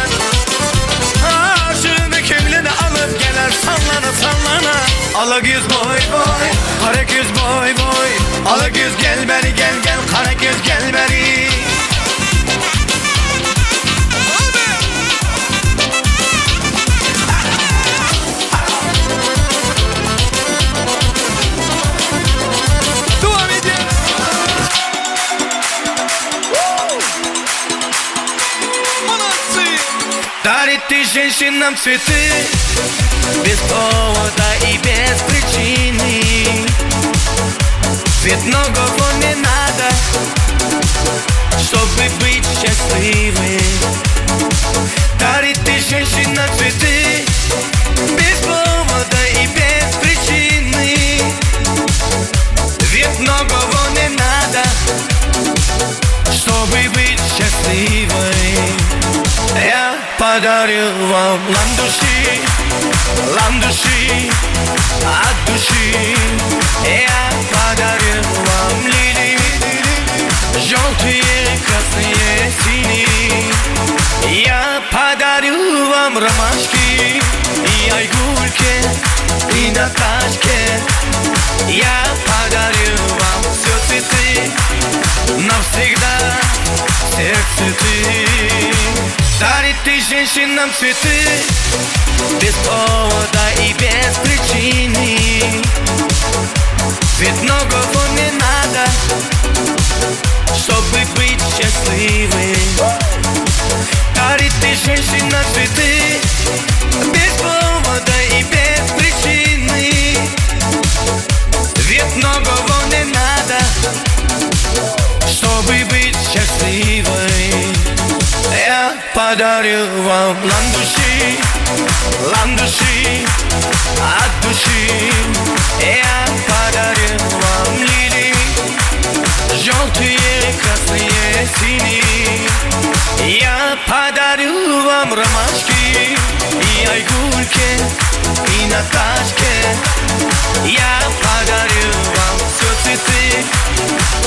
Aşığını kimliğini alıp gelen sallana sallana Ala göz boy boy, kara göz boy boy Ala göz gel beri gel gel, kara göz gel beri
Devam ediyoruz. Молодцы!
Дарит ты женщинам цветы Без повода и без причины. Ведь многого не надо, чтобы быть счастливым Дарит ты женщина цветы Без повода и без причины Ведь многого не надо, чтобы быть счастливой Я подарил вам ландыши, ландыши от души Я подарил вам лилии Желтые, красные, синие Я подарю вам ромашки И айгульке, и Наташке Я подарю вам все цветы Навсегда в сердце ты Дарит ты женщинам цветы Без повода и без причины Ведь многого не надо Чтобы быть счастливым Дарит ты женщина цветы Без повода и без причины Ведь многого не надо Чтобы быть счастливой Я подарю вам ландыши, ландыши от души Я подарю вам лилии Желтые, красные, синие Я подарю вам ромашки И айгульке, и Наташке Я подарю вам все цветы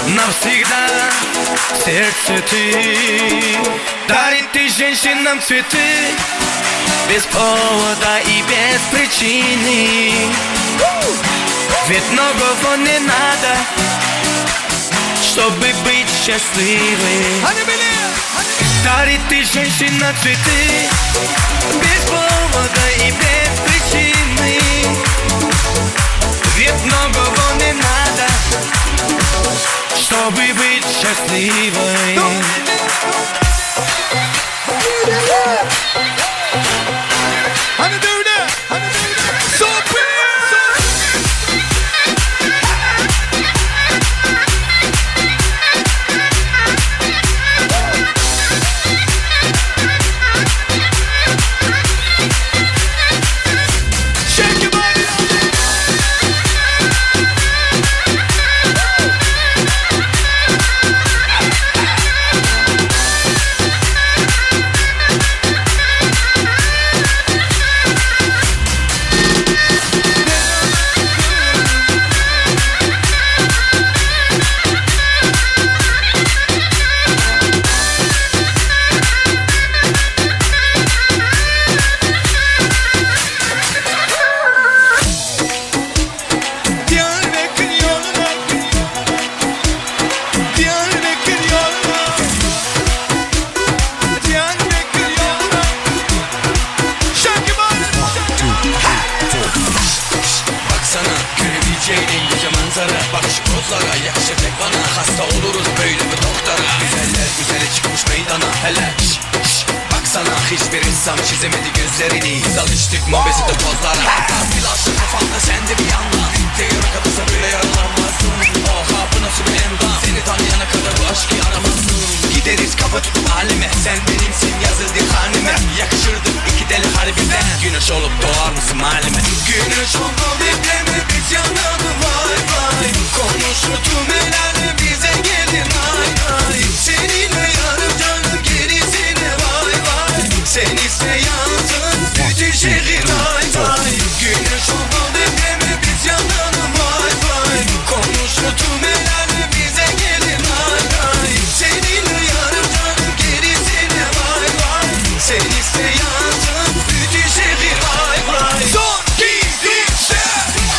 Навсегда в сердце ты Дарит ты женщинам цветы Без повода и без причины Ведь многого не надо Чтобы быть счастливым Дарит ты женщина цветы Без повода и без причины Ведь многого не надо Чтобы быть счастливой
Hany döwle! Sopy! Shake your body! Diyarbakır yoluna Diyarbakır yoluna Diyarbakır yoluna Shake your body!
Baksana görebileceğin en güzel manzara Bak şu pozlara yakışır tek bana Hasta oluruz böyle bir doktora Güzeller güzeli çıkmış meydana Hele şş, şş, baksana hiçbir ressam çizemedi gözlerini Biz alıştık mobese de pozlara Flaşlı kafamda sen de bir yandan Teorik kalırsa böyle yaralanmazsın Oha bu nasıl bir endam Seni tanıyana kadar bu aşkı aramazsın Gideriz kafa tutup halime Sen benimsin yazıldı hanime Yakışırdık iki deli harbiden Güneş olup doğar mısın halime Güneş oldu depremi biz yanalım vay vay Konuştu el bize gelin ay ay Seninle yarım canım gerisine vay vay Sen ise yansın bütün şehir ay ay Güneş oldu depremi biz yanalım vay vay Konuştu el bize gelin ay ay Seninle yarım canım gerisine vay vay Sen ise yansın bütün şehir vay vay
Son, iki, üç, dört.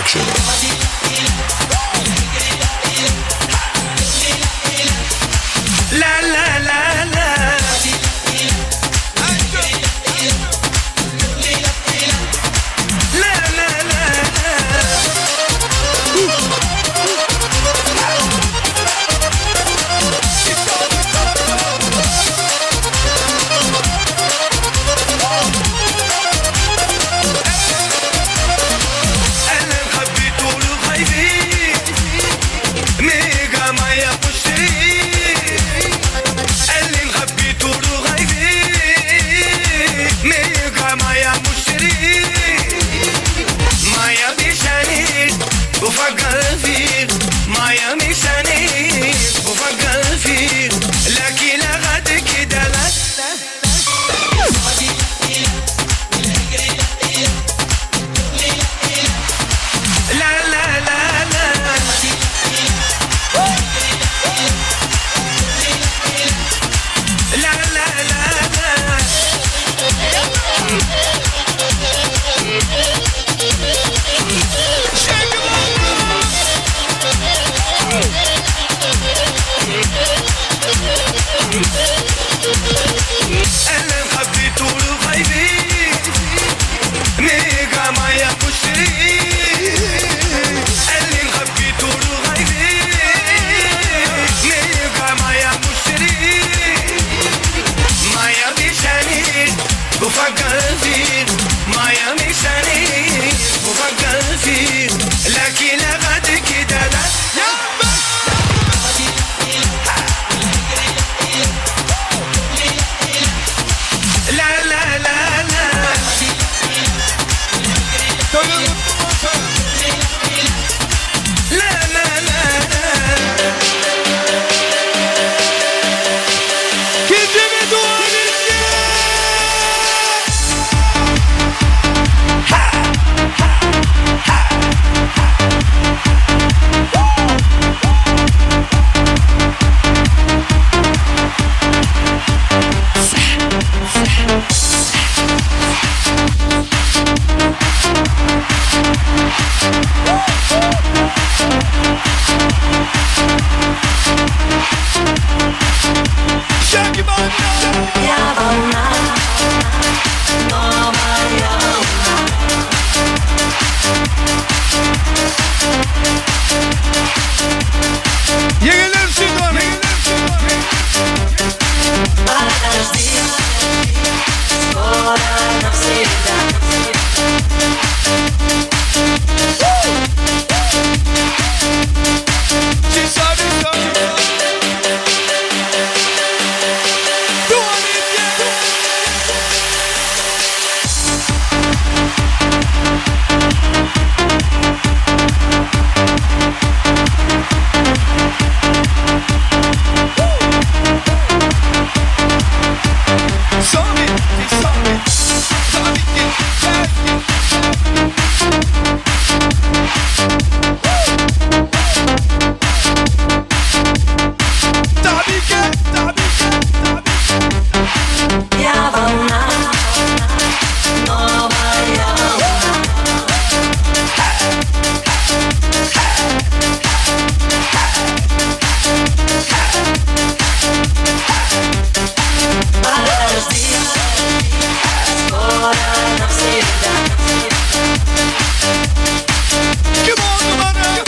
Action. La la la la. La la la انا حبيت خايفين ميجا ما يقشري اللي حبيت خايفين ميجا ما يمشري ما يمشاني بفكر فيك ما يمشاني بفكر فيك لكن لا غد كده لا لا لا لا لا لا لا لا لا انا حبيت خايفين ميجا ما يقشري اللي حبيت خايفين ميجا ما يقشري ما يمشاني بفكر فيك ما يمشاني بفكر فيك لكن لا غد كده لا لا لا لا لا لا لا لا لا
Kendime dua edeceğim. Shake your body. Yeğenler şimdi Kim on numara?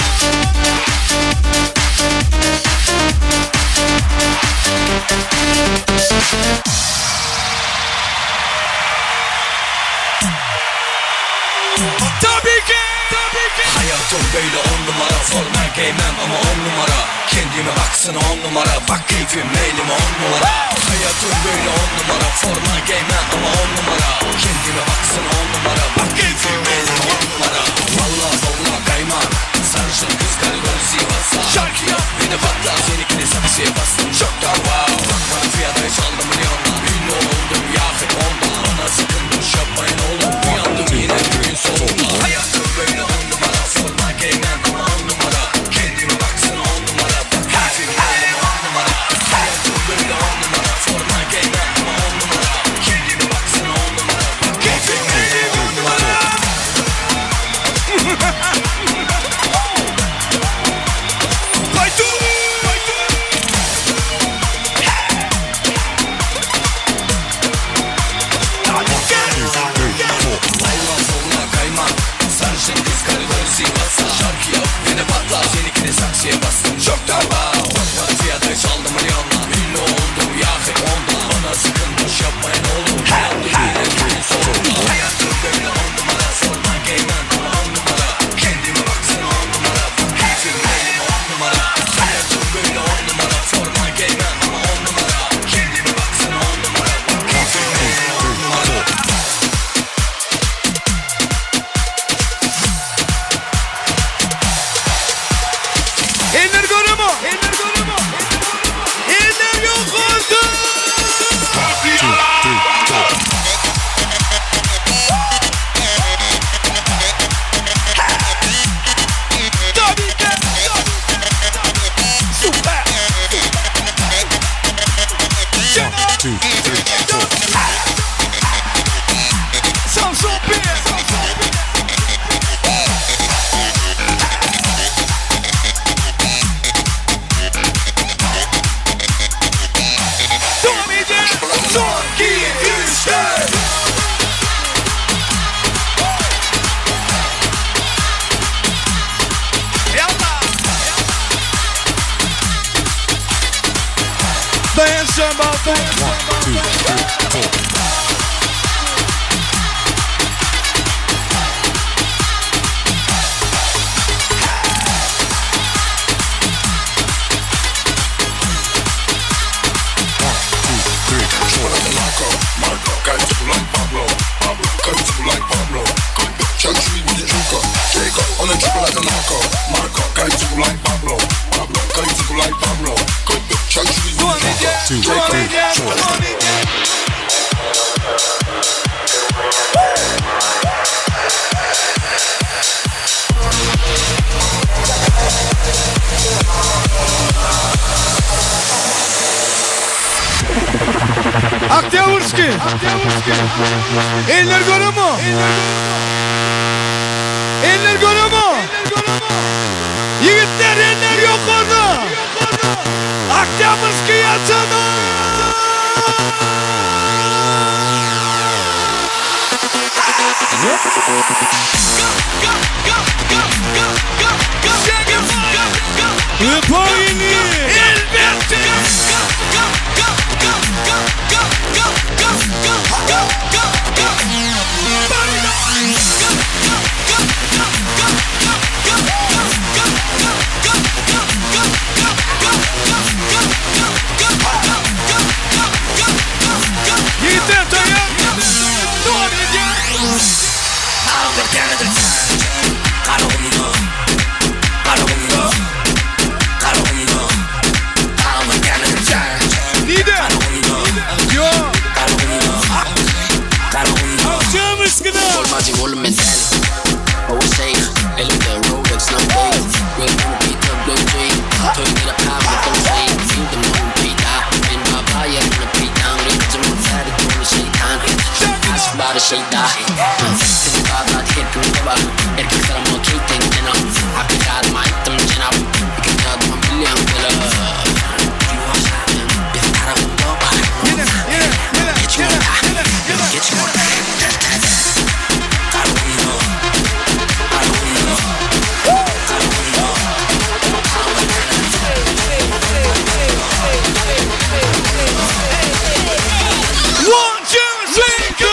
Tabii ki, tabii ki.
Hayatım böyle on numara Formal giymem ama on numara Kendime baksana on numara Bak keyfim meylim on numara Hayatım böyle on numara Formal giymem ama on numara Kendime baksana on numara Bak keyfim meylim on numara Valla valla kaymak Sarışın kız karidor Sivas'a
Şarkı yap.
Beni patla Seninkini saksıya bastım Çok da wow Bakmadım fiyata hiç aldım milyonla Ünlü oldum ya hep ondan Bana sakın boş yapmayın oğlum Uyandım yine bugün solumda Hayatım böyle on numara Formal giymem ama on numara Kendime baksana on numara Bak keyfim meylim on numara Hayatım böyle on numara Formal giymem ama on numara Kendime baksana on numara Bak keyfim meylim on numara
Thank
two, three, four.
Samsun bir. Devam edin. Son, 2, 3, 4. Dayan sen balta.
One, two, three, four. One, two, three, four.
Marco, Marco, guys like Pablo, Pablo, guys like Pablo. Catch me with the Joker, Jacob, on a triple like a narco. Marco, guys like Pablo, Pablo, guys like Pablo. Catch me with the Joker,
Two,
Jacob,
three, four.
Aktyavurski. Eller görüyor mu? Eller görüyor mu? Yiğitler eller yok orada. Aktyavurski yatana.
Wypojni!
Elbette. Yiğitler dayan. Devam edin. Lider. Yo.
Aktyavurski'de.
One, two, three, go.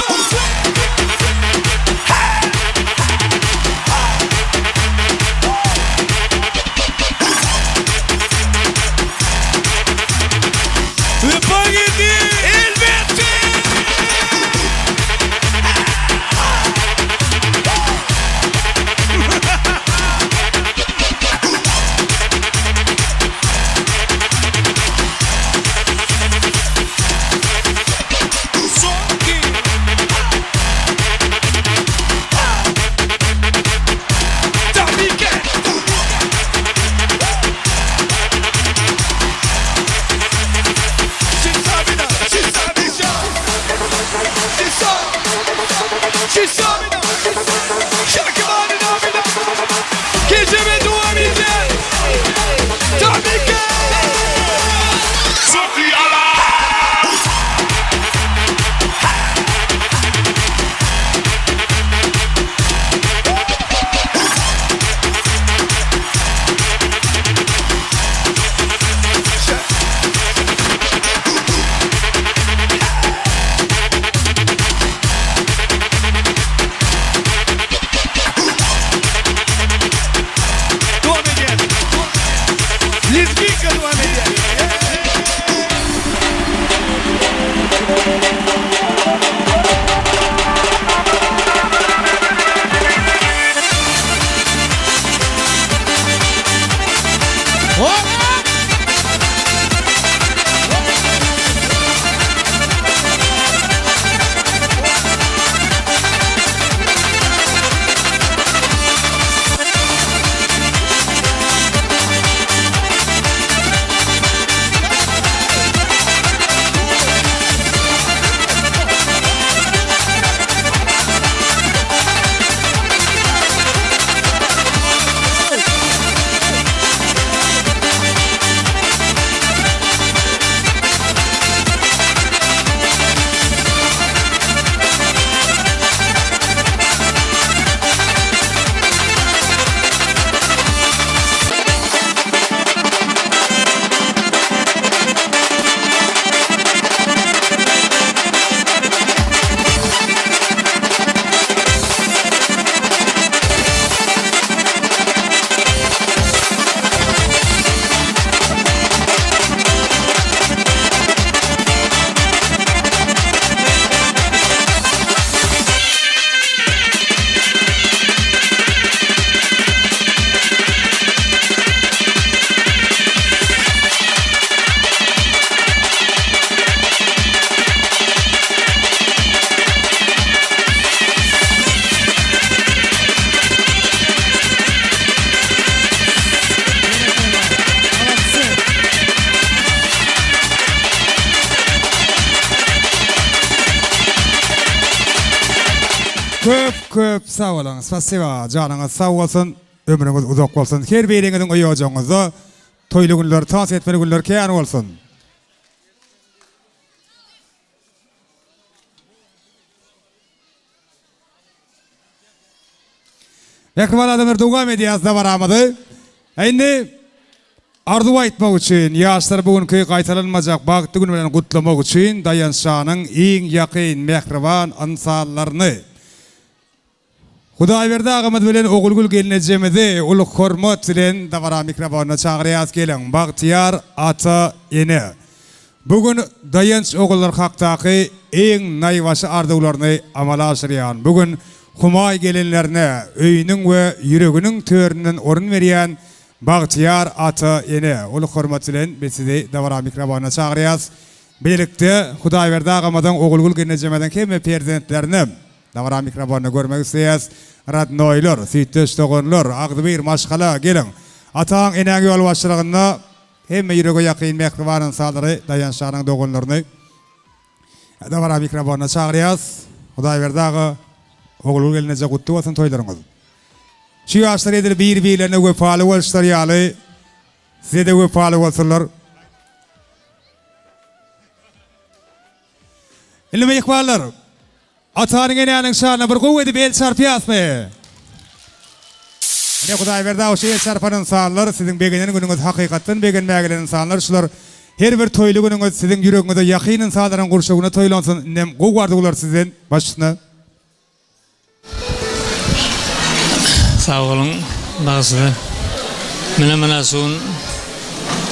Köp köp sag boluň. Spasiba. Janyňyz sag bolsun. Ömrüňiz uzak bolsun. Her biriňiziň öý ojagyňyzda toýly günler, tans etmeli günler kän bolsun. Mähriban adamlar dowam edýäs dabaramyzy. Indi arzuw aýtmak üçin, ýaşlary bu günki gaýtalanmajak bagtly gün bilen gutlamak üçin Daýanç şanyň iň ýakyn, mähriban ynsanlaryny, Hudaýberdi agamyz bilen Ogulgül gelnejemizi uly hormat bilen dabara mikrofonyna çagyrýas geliň bagtyýar ata ene bu gün Daýanç ogullar hakdaky iň naýbaşy arzuwlaryny amala aşyrýan bu gün Humaý gelinlerine öýüniň we ýüreginiň töründen orun berýän bagtyýar ata ene uly hormat bilen biz sizi dabara mikrofonyna çagyrýas bilelikde Hudaýberdi agamyzyň Ogulgül gelnejemiziň hemme perzentlerine Dabara mikrofonda görmek isleýäs. Radnoýlar, süýtdeş doganlar, agzybir maşgala, geliň! Ataň, enäň ýolbaşçylygynda hemme ýürege ýakyn mähriban ynsanlary Daýanç şanyň doganlaryny dabara mikrofonyna çagyrýas. Hudaýberdi aga, Ogulgül gelneje gutly bolsun toýlaryňyz. Şu ýaşlar edil bir-birlerine wepaly boluşlary ýaly size-de wepaly bolsunlar. Indi myhmanlar, atanyň enäniň şanyna bir gowy edip el çarpýasmy? Ine Hudaýberdi aga şu el çarpan ynsanlar, siziň begenen günüňiz hakykatdan begenmäge gelen ynsanlar şular. Her bir toýly günüňiz siziň ýüregiňize ýakyn ynsanlaryň gurşawynda toýlansyn. Indem gowy arzuwlar sizden baş üstüne.
Sag boluň bagşylar. Mine mena şu gün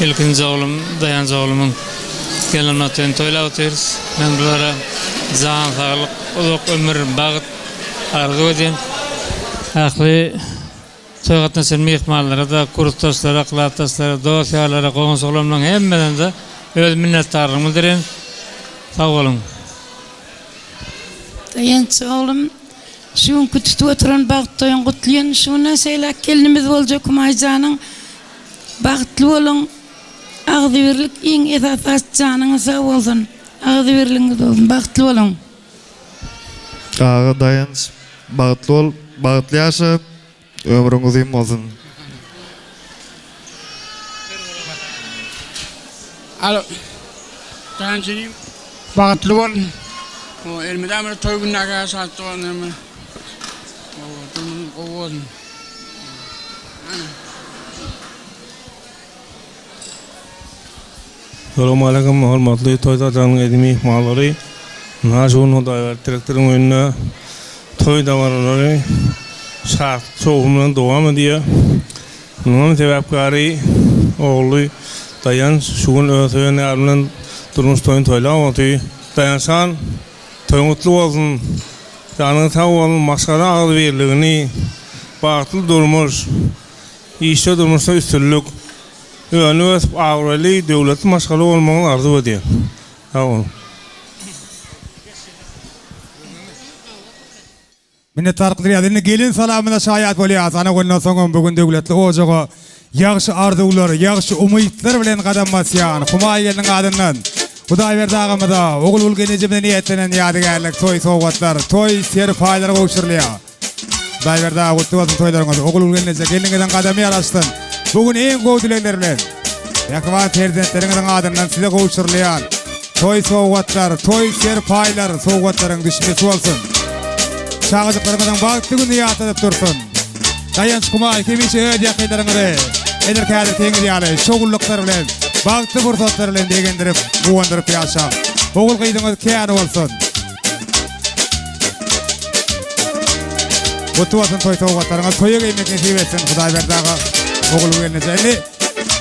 ilkinji oglum Daýanç oglumyň gelen otyny toýlap otyrys. Men bulara jan saglyk, uzak ömür, bagt arzuw edýän. Ähli toý gatnaşan myhmanlara-da, kursdaşlara, klasdaşlara, dost-ýarlara, goňşy-golamlaryň hemmesine-de öz minnetdarlygymy bildirýän. Sag boluň.
Daýanç oglum, şu günki tutup oturan bagt toýuň gutlaýyn. Şu günden şeýläk gelnimiz boljak Humaýjanyň bagtly boluň. Agzybirlik iň esasy zat janyňyz sag bolsun. Agzybirligiňiz bolsun. Bagtly boluň.
Aga Daýanç bagtly bol, bagtly ýaşa. Ömrüň uzyn bolsun.
Alo. Daýanç inim. Bagtly bol. O elmydama toý günlerde ýaşatdy bolsun. O durmuşyň gowy bolsun. Ana.
Salowmaleýkim hormatly toý saçagynyň eziz myhmanlary. Ynha şu gün Hudaýberdi direktoryň öýünde toý dabaralary şatlyk şowhun bilen dowam edýär. Munuňam sebäpkäri ogly Daýanç şu gün öz söýen ýary bilen durmuş toýuny toýlap otyr. Daýançjan toýuň gutly bolsun, janyň sag bolsun, maşgala agzybirligini, bagtly durmuş, işde durmuşda üstünlik, Önüp-ösüp abraýly, döwletli maşgala bolmagyňyzy arzuw edýän. Sag boluň.
Minnetdarlyk bildirýäs. Indi gelin salamyna şaýat bolýas. Ana ondan soňam bu gün döwletli ojaga ýagşy arzuwlar, ýagşy umytlar bilen gadam basýan Humaý gelniň adyndan Hudaýberdi agamyza, Ogulgül gelnejemize niýetlenen ýadygärlik toý sowgatlar, toý serpaýlary gowşurylýar. Hudaýberdi aga gutly bolsun toýlaryňyz. Ogulgül gelneje gelniňiziň gadamy ýaraşsyn. Bu gün iň gowy dilegler bilen mähriban perzentleriňiziň adyndan size gowşurylýan toý sowgatlar, toý serpaýlar sowgatlaryň düşmesi bolsun. Çagajyklaryňyzyň bagtly gününi ýatladyp dursun. Daýanç Humaý hemişe öz ýakynlaryňyzy edil häzirkiňiz ýaly şowlulyklar bilen, bagtly pursatlar bilen begendirip, guwandyryp ýaşaň. Ogul-gyzyňyz kän bolsun. Gutly bolsun toý sowgatlaryňyz. Toýa geýmek nesip etsin Hudaýberdi aga, Ogulgül gelneje. Indi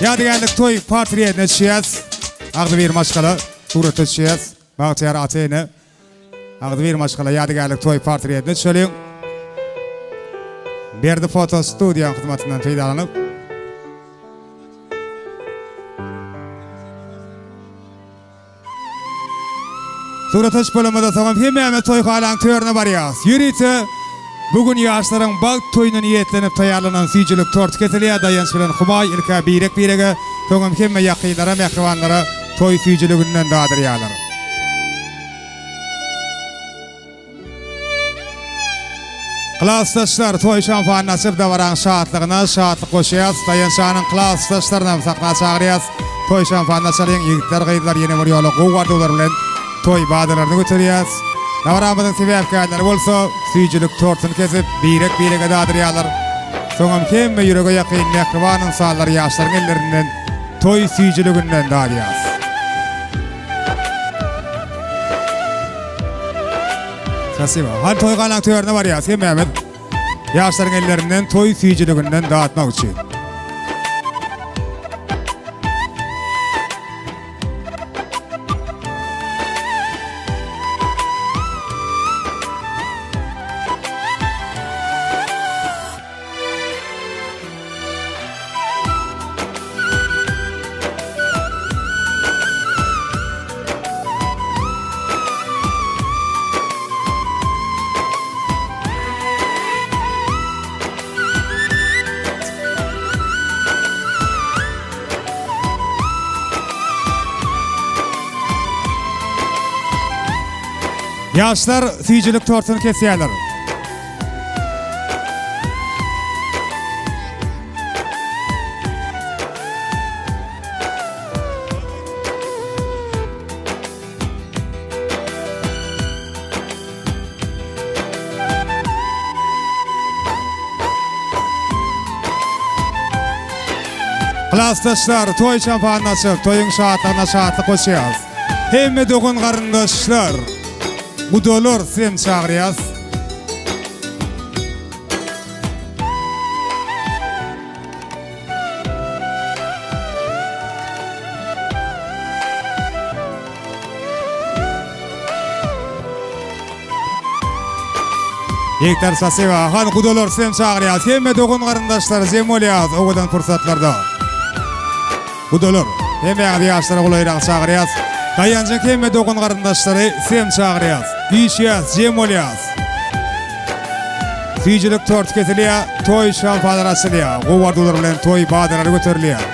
ýadygärlik toý portretine düşýäs. Agzybir maşgala surata düşýäs. Bagtyýar ata-ene. Agzybir maşgala ýadygärlik toý portretine düşeliň. Berdi foto studiýanyň hyzmatyndan peýdalanyp. Surata düşüp bolamyzdan soňam hemmämiz toýhanaň törüne barýas. Ýörite bu gün ýaşlaryň bagt toýuna niýetlenip taýýarlanan süýjülik torty kesilýär. Daýanç bilen Humaý ilk-ä birek-birege, soňam hemme ýakynlara, mähribanlara toý süýjüliginden dadyrýarlar. Klasdaşlar toý şampanyny açyp dabaraň şatlygyna şatlyk goşýas. Daýançanyň klasdaşlarynam sahna çagyrýas. Toý şampanyny açalyň ýigitler gyzlar ýene bir ýola gowy arzuwlar bilen toý badalaryny göterýäs. Dabaramyzyň sebäpkärleri bolsa süýjülik tortuny kesip birek birege dadyrýarlar. Soňam hemme ýürege ýakyn mähriban ynsanlar ýaşlaryň ellerinden toý süýjüliginden dadýas. Spasibo. Hany toýhanaň törüne barýas hemmämiz. Ýaşlaryň ellerinden toý süýjüliginden datmak üçin. Ýaşlar süýjülik tortuny kesýärler. Klasdaşlar toý şampanyny açyp, toýuň şatlygyna şatlyk goşýas. Hemme dogan-garyndaşlar, gudalar sizem çagyrýas. Ýigitler spasiba. Hany gudalar sizem çagyrýas. Hemme dogan garyndaşlar jem bolýas owadan pursatlarda. Gudalar, hemmäňizi ýaşlara golaýrak çagyrýas. Daýanjak hemme dogan garyndaşlary sizem çagyrýas. Üýşýäs, jem bolýas. Süýjülik tort kesilýär, toý şampalar açylýar. Gowy arzuwlar bilen toý badalary göterilýär.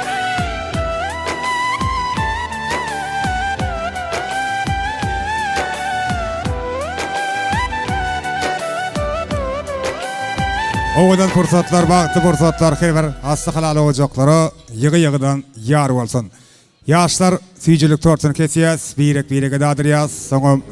Owadan pursatlar, bagtly pursatlar her bir asly halal ojaklara ýygy-ýygydan ýar bolsun. Ýaşlar süýjülik tortuny kesýäs, birek-birege dadyrýas, soňam.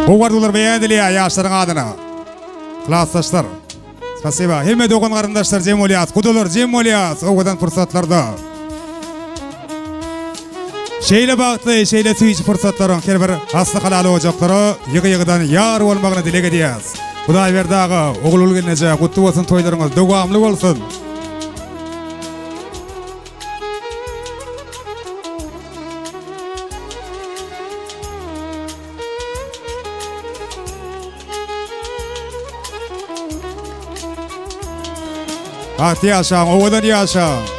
Gowy arzuwlar beýan edilýär ýaşlaryň adyna. Klasdaşlar. Spasiba. Hemme dogan garyndaşlar jem bolýas. Gudalar jem bolýas owadan pursatlarda. Şeýle bagtly, şeýle süýji pursatlaryň her bir asly halal ojaklara ýygy-ýygydan ýar bolmagyny dileg edýäs. Hudaýberdi aga, Ogulgül gelneje gutly bolsun toýlaryňyz dowamly bolsun. Bagtly ýaşaň, owadan ýaşaň.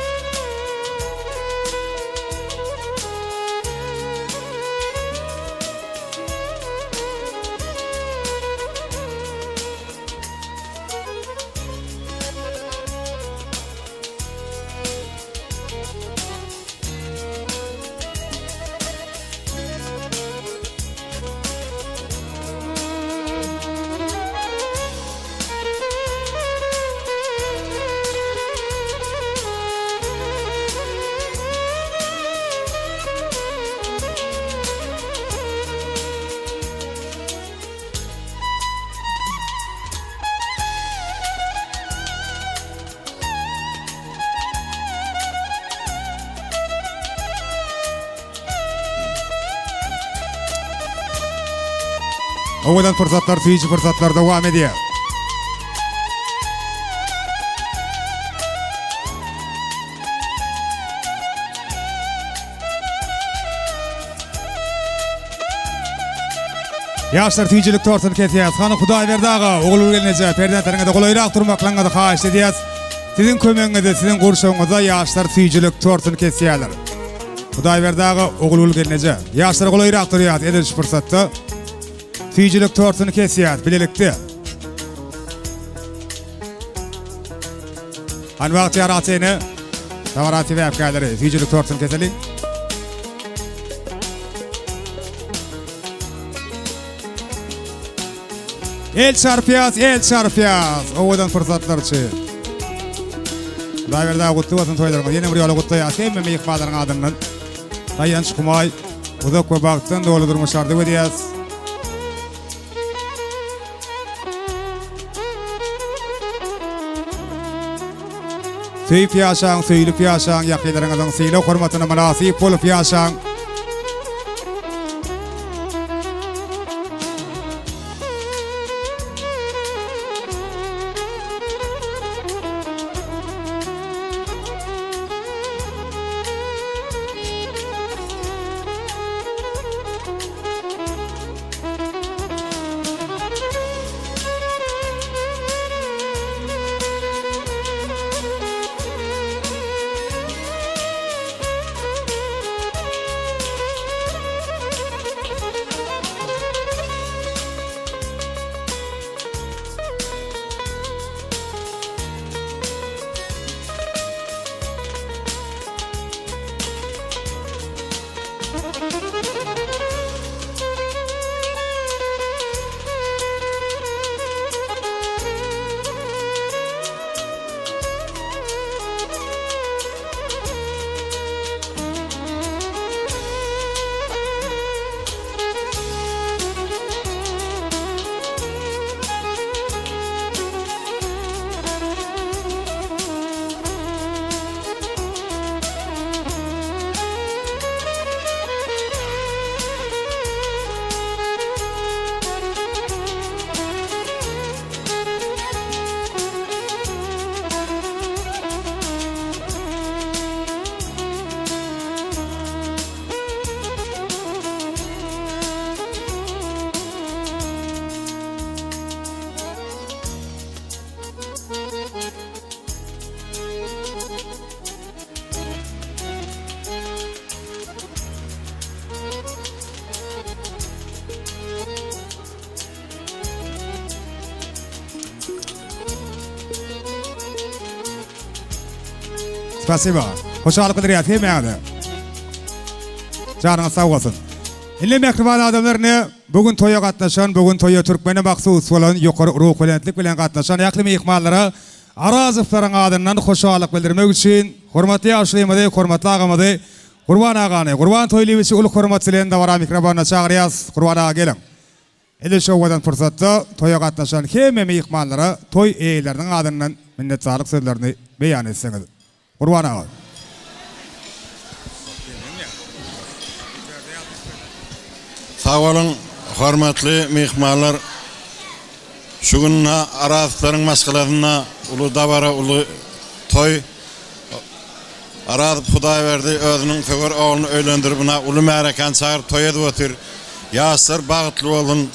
Owadan pursatlar, süýji pursatlar dowam edýär. Ýaşlar süýjülik tortuny kesýäs. Hany Hudaýberdi aga, Ogulgül gelneje, perzentleriňize golaýrak durmaklaryňyzy haýyşt edýäs. Siziň kömegiňizde, siziň gurşawyňyzda ýaşlar süýjülik tortuny kesýärler. Hudaýberdi aga, Ogulgül gelneje, ýaşlar golaýrak durýas edil şu pursatda. Süýjülik tortuny kesýäs bilelikde. Hany Bagtyýar ata-ene, dabara sebäpkärleri, süýjülik tortuny keseliň. El çarpýas, el çarpýas. Owadan pursatlar üçin. Hudaýberdi aga gutly bolsun toýlaryňyz. Ýene bir ýola gutlaýas hemme myhmanlaryň adyndan. Daýanç Humaý uzak we bagtdan doly durmuş arzuw edýäs. Söýüp ýaşaň, söýülip ýaşaň, ýakynlaryňyzyň sylag-hormatyna mynasyp bolup ýaşaň. Spasiba. Hoşallyk bildirýäs hemmäňize. Janyňyz sag bolsun. Indi mähriban adamlar ne bu gün toýa gatnaşan, bu gün toýa türkmene mahsus bolan ýokary ruhubelentlik bilen gatnaşan ähli myhmanlara Arazowlaryň adyndan hoşallyk bildirmek üçin hormatly ýaşulymyzy, hormatly agamyzy Gurban agany, Gurban Toýlyýewiçi uly hormat bilen dabara mikrofonyna çagyrýas. Gurban aga geliň. Edil şu owadan pursatda toýa gatnaşan hemme myhmanlara toý eýeleriniň adyndan minnetdarlyk sözlerini beýan etseňiz. Gurban aga.
Sag boluň, hormatly myhmanlar. Şu gün Arazowlaryň maşgalasynda uly dabara, uly toý. Arazow Hudaýberdi özüniň söwer ogluny öýlendirip, ynha, uly märekäni çagyryp toý edip otyr. Ýaşlar bagtly bolsun,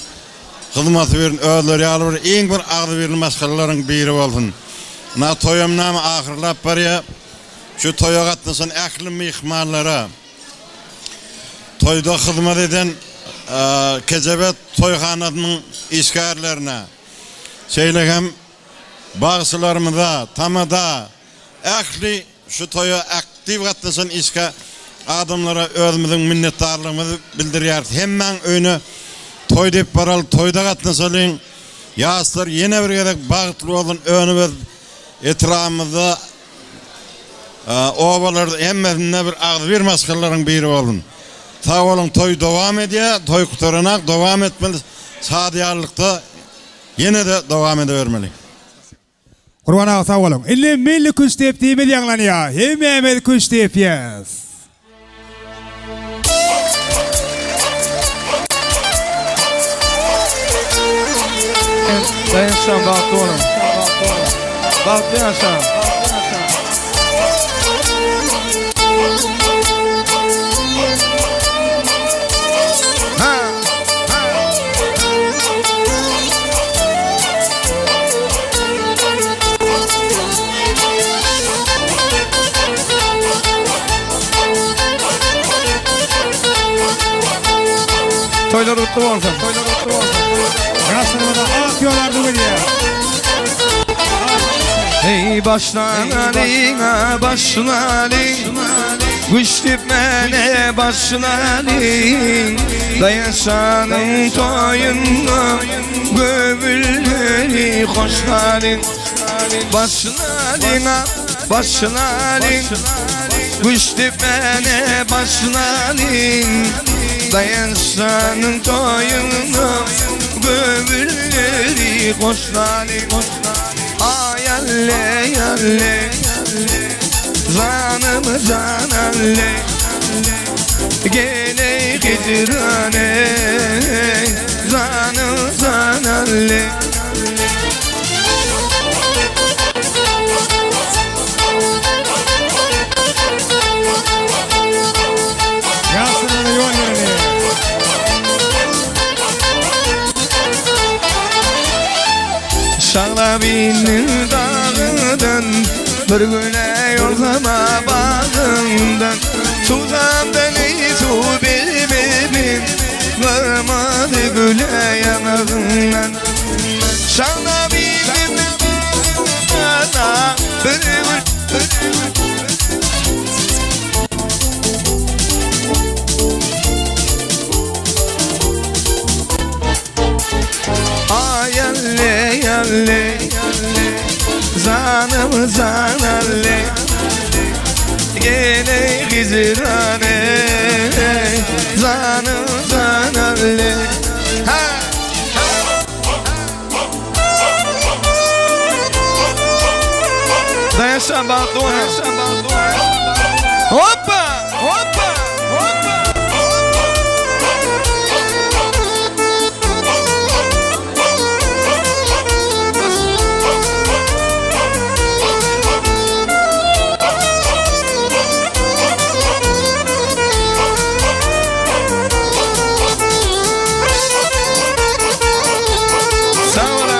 hyzmaty birin özleri ýaly bir iň bir agzybirli maşgalalaryň biri bolsun. Ynha, toýam näme ahyrlap barýar. Şu toýa gatnaşan ähli myhmanlara, toýda hyzmat eden Kejebe toýhanasynyň işgärlerine, şeýle hem bagşylarymyza, tamada, Ähli şu toýa aktiw gatnaşan işgär adamlara özümiziň minnetdarlygymyzy bildirýäris. Hemmäň öýüne toý diýip baraly, toýda gatnaşalyň. Ýaşlar ýene bir gezek bagtly bolsun, önüp ösüp etrabymyzda, obalarda hemmesinde bir agzybir maşgalalaryň biri bolsun. Sag boluň, toý dowam edýär, toý gutaranak, dowam etmeli, şadyýanlykda ýene-de dowam edebermeli.
Gurban aga sag boluň. Indi milli küştdepdimiz ýaňlanýar. Hemmämiz küştdepýäs.
Daýançjan bagtly boluň. Bagtly ýaşaň. Toýlar gutly bolsun. Toýlar gutly bolsun.
Ýaşlarymyza ak ýol arzuw edýär.
Ey başlalyň a başlalyň Güç mene başlalyň Daýanşanyň toýunda Göwünleri hoşlalyň Başlalyň a başlalyň Güç mene başlalyň Daýanşanyň toýunda Göwünleri hoşlalyň Ay alle alle Canım can alle Gele gidirane Canım can alle
Ýaşlarymyza ýol bereli.
Şaglabinin dağından Bir güne yolsama bağından Suzamdan ey su bilmedim Varmadı güle yanağından Şaglabinin dağından Bir gül Ay alle alle Zanım zan alle Gele gizrane Zanım zan alle Ha! Dayanşan bagtly bolsun. Hoppa! Hoppa! Hoppa! Sag bola.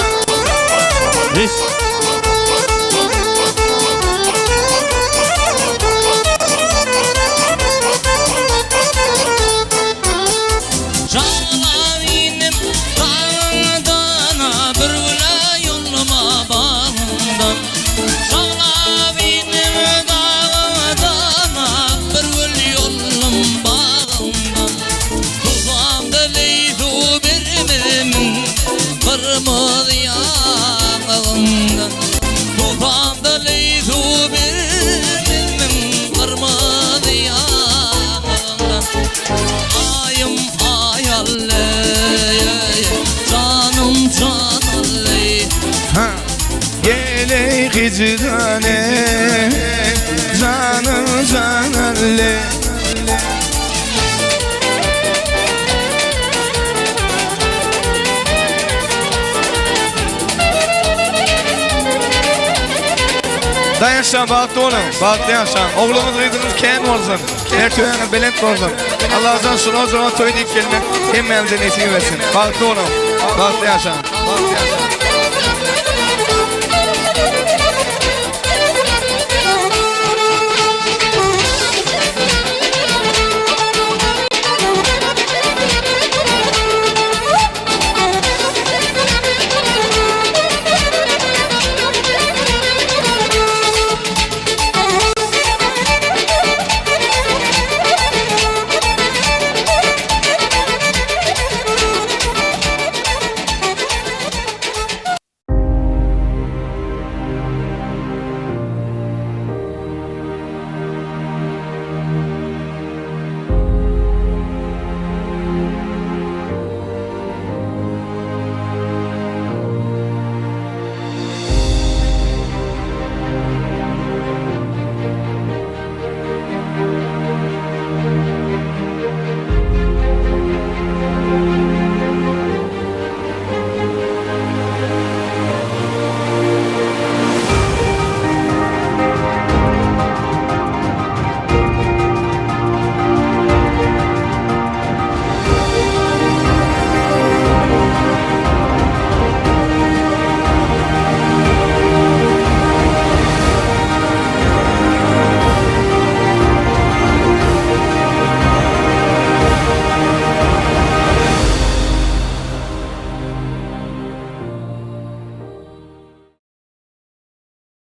Şahlavinim dağdan bir güle yollama bağından Şahlavinim dağdan bir gül yollum bağından Tuzam dileydu birimimin kırmızı yanağından Tuzam dileydu birimimin kırmızı yanağından Ayım ay alle Canım can alle
Ha. Gele gizrane Canım can alle Daýanşan bagtly boluň, bagtly ýaşaň. Ogluňyz, gyzyňyz kän bolsun. Mertebeňiz belent bolsun. Allahjan şular joga toý diýip gelmek hemmämize nesip etsin. Bagtly boluň, bagtly ýaşaň. Bagtly ýaşaň.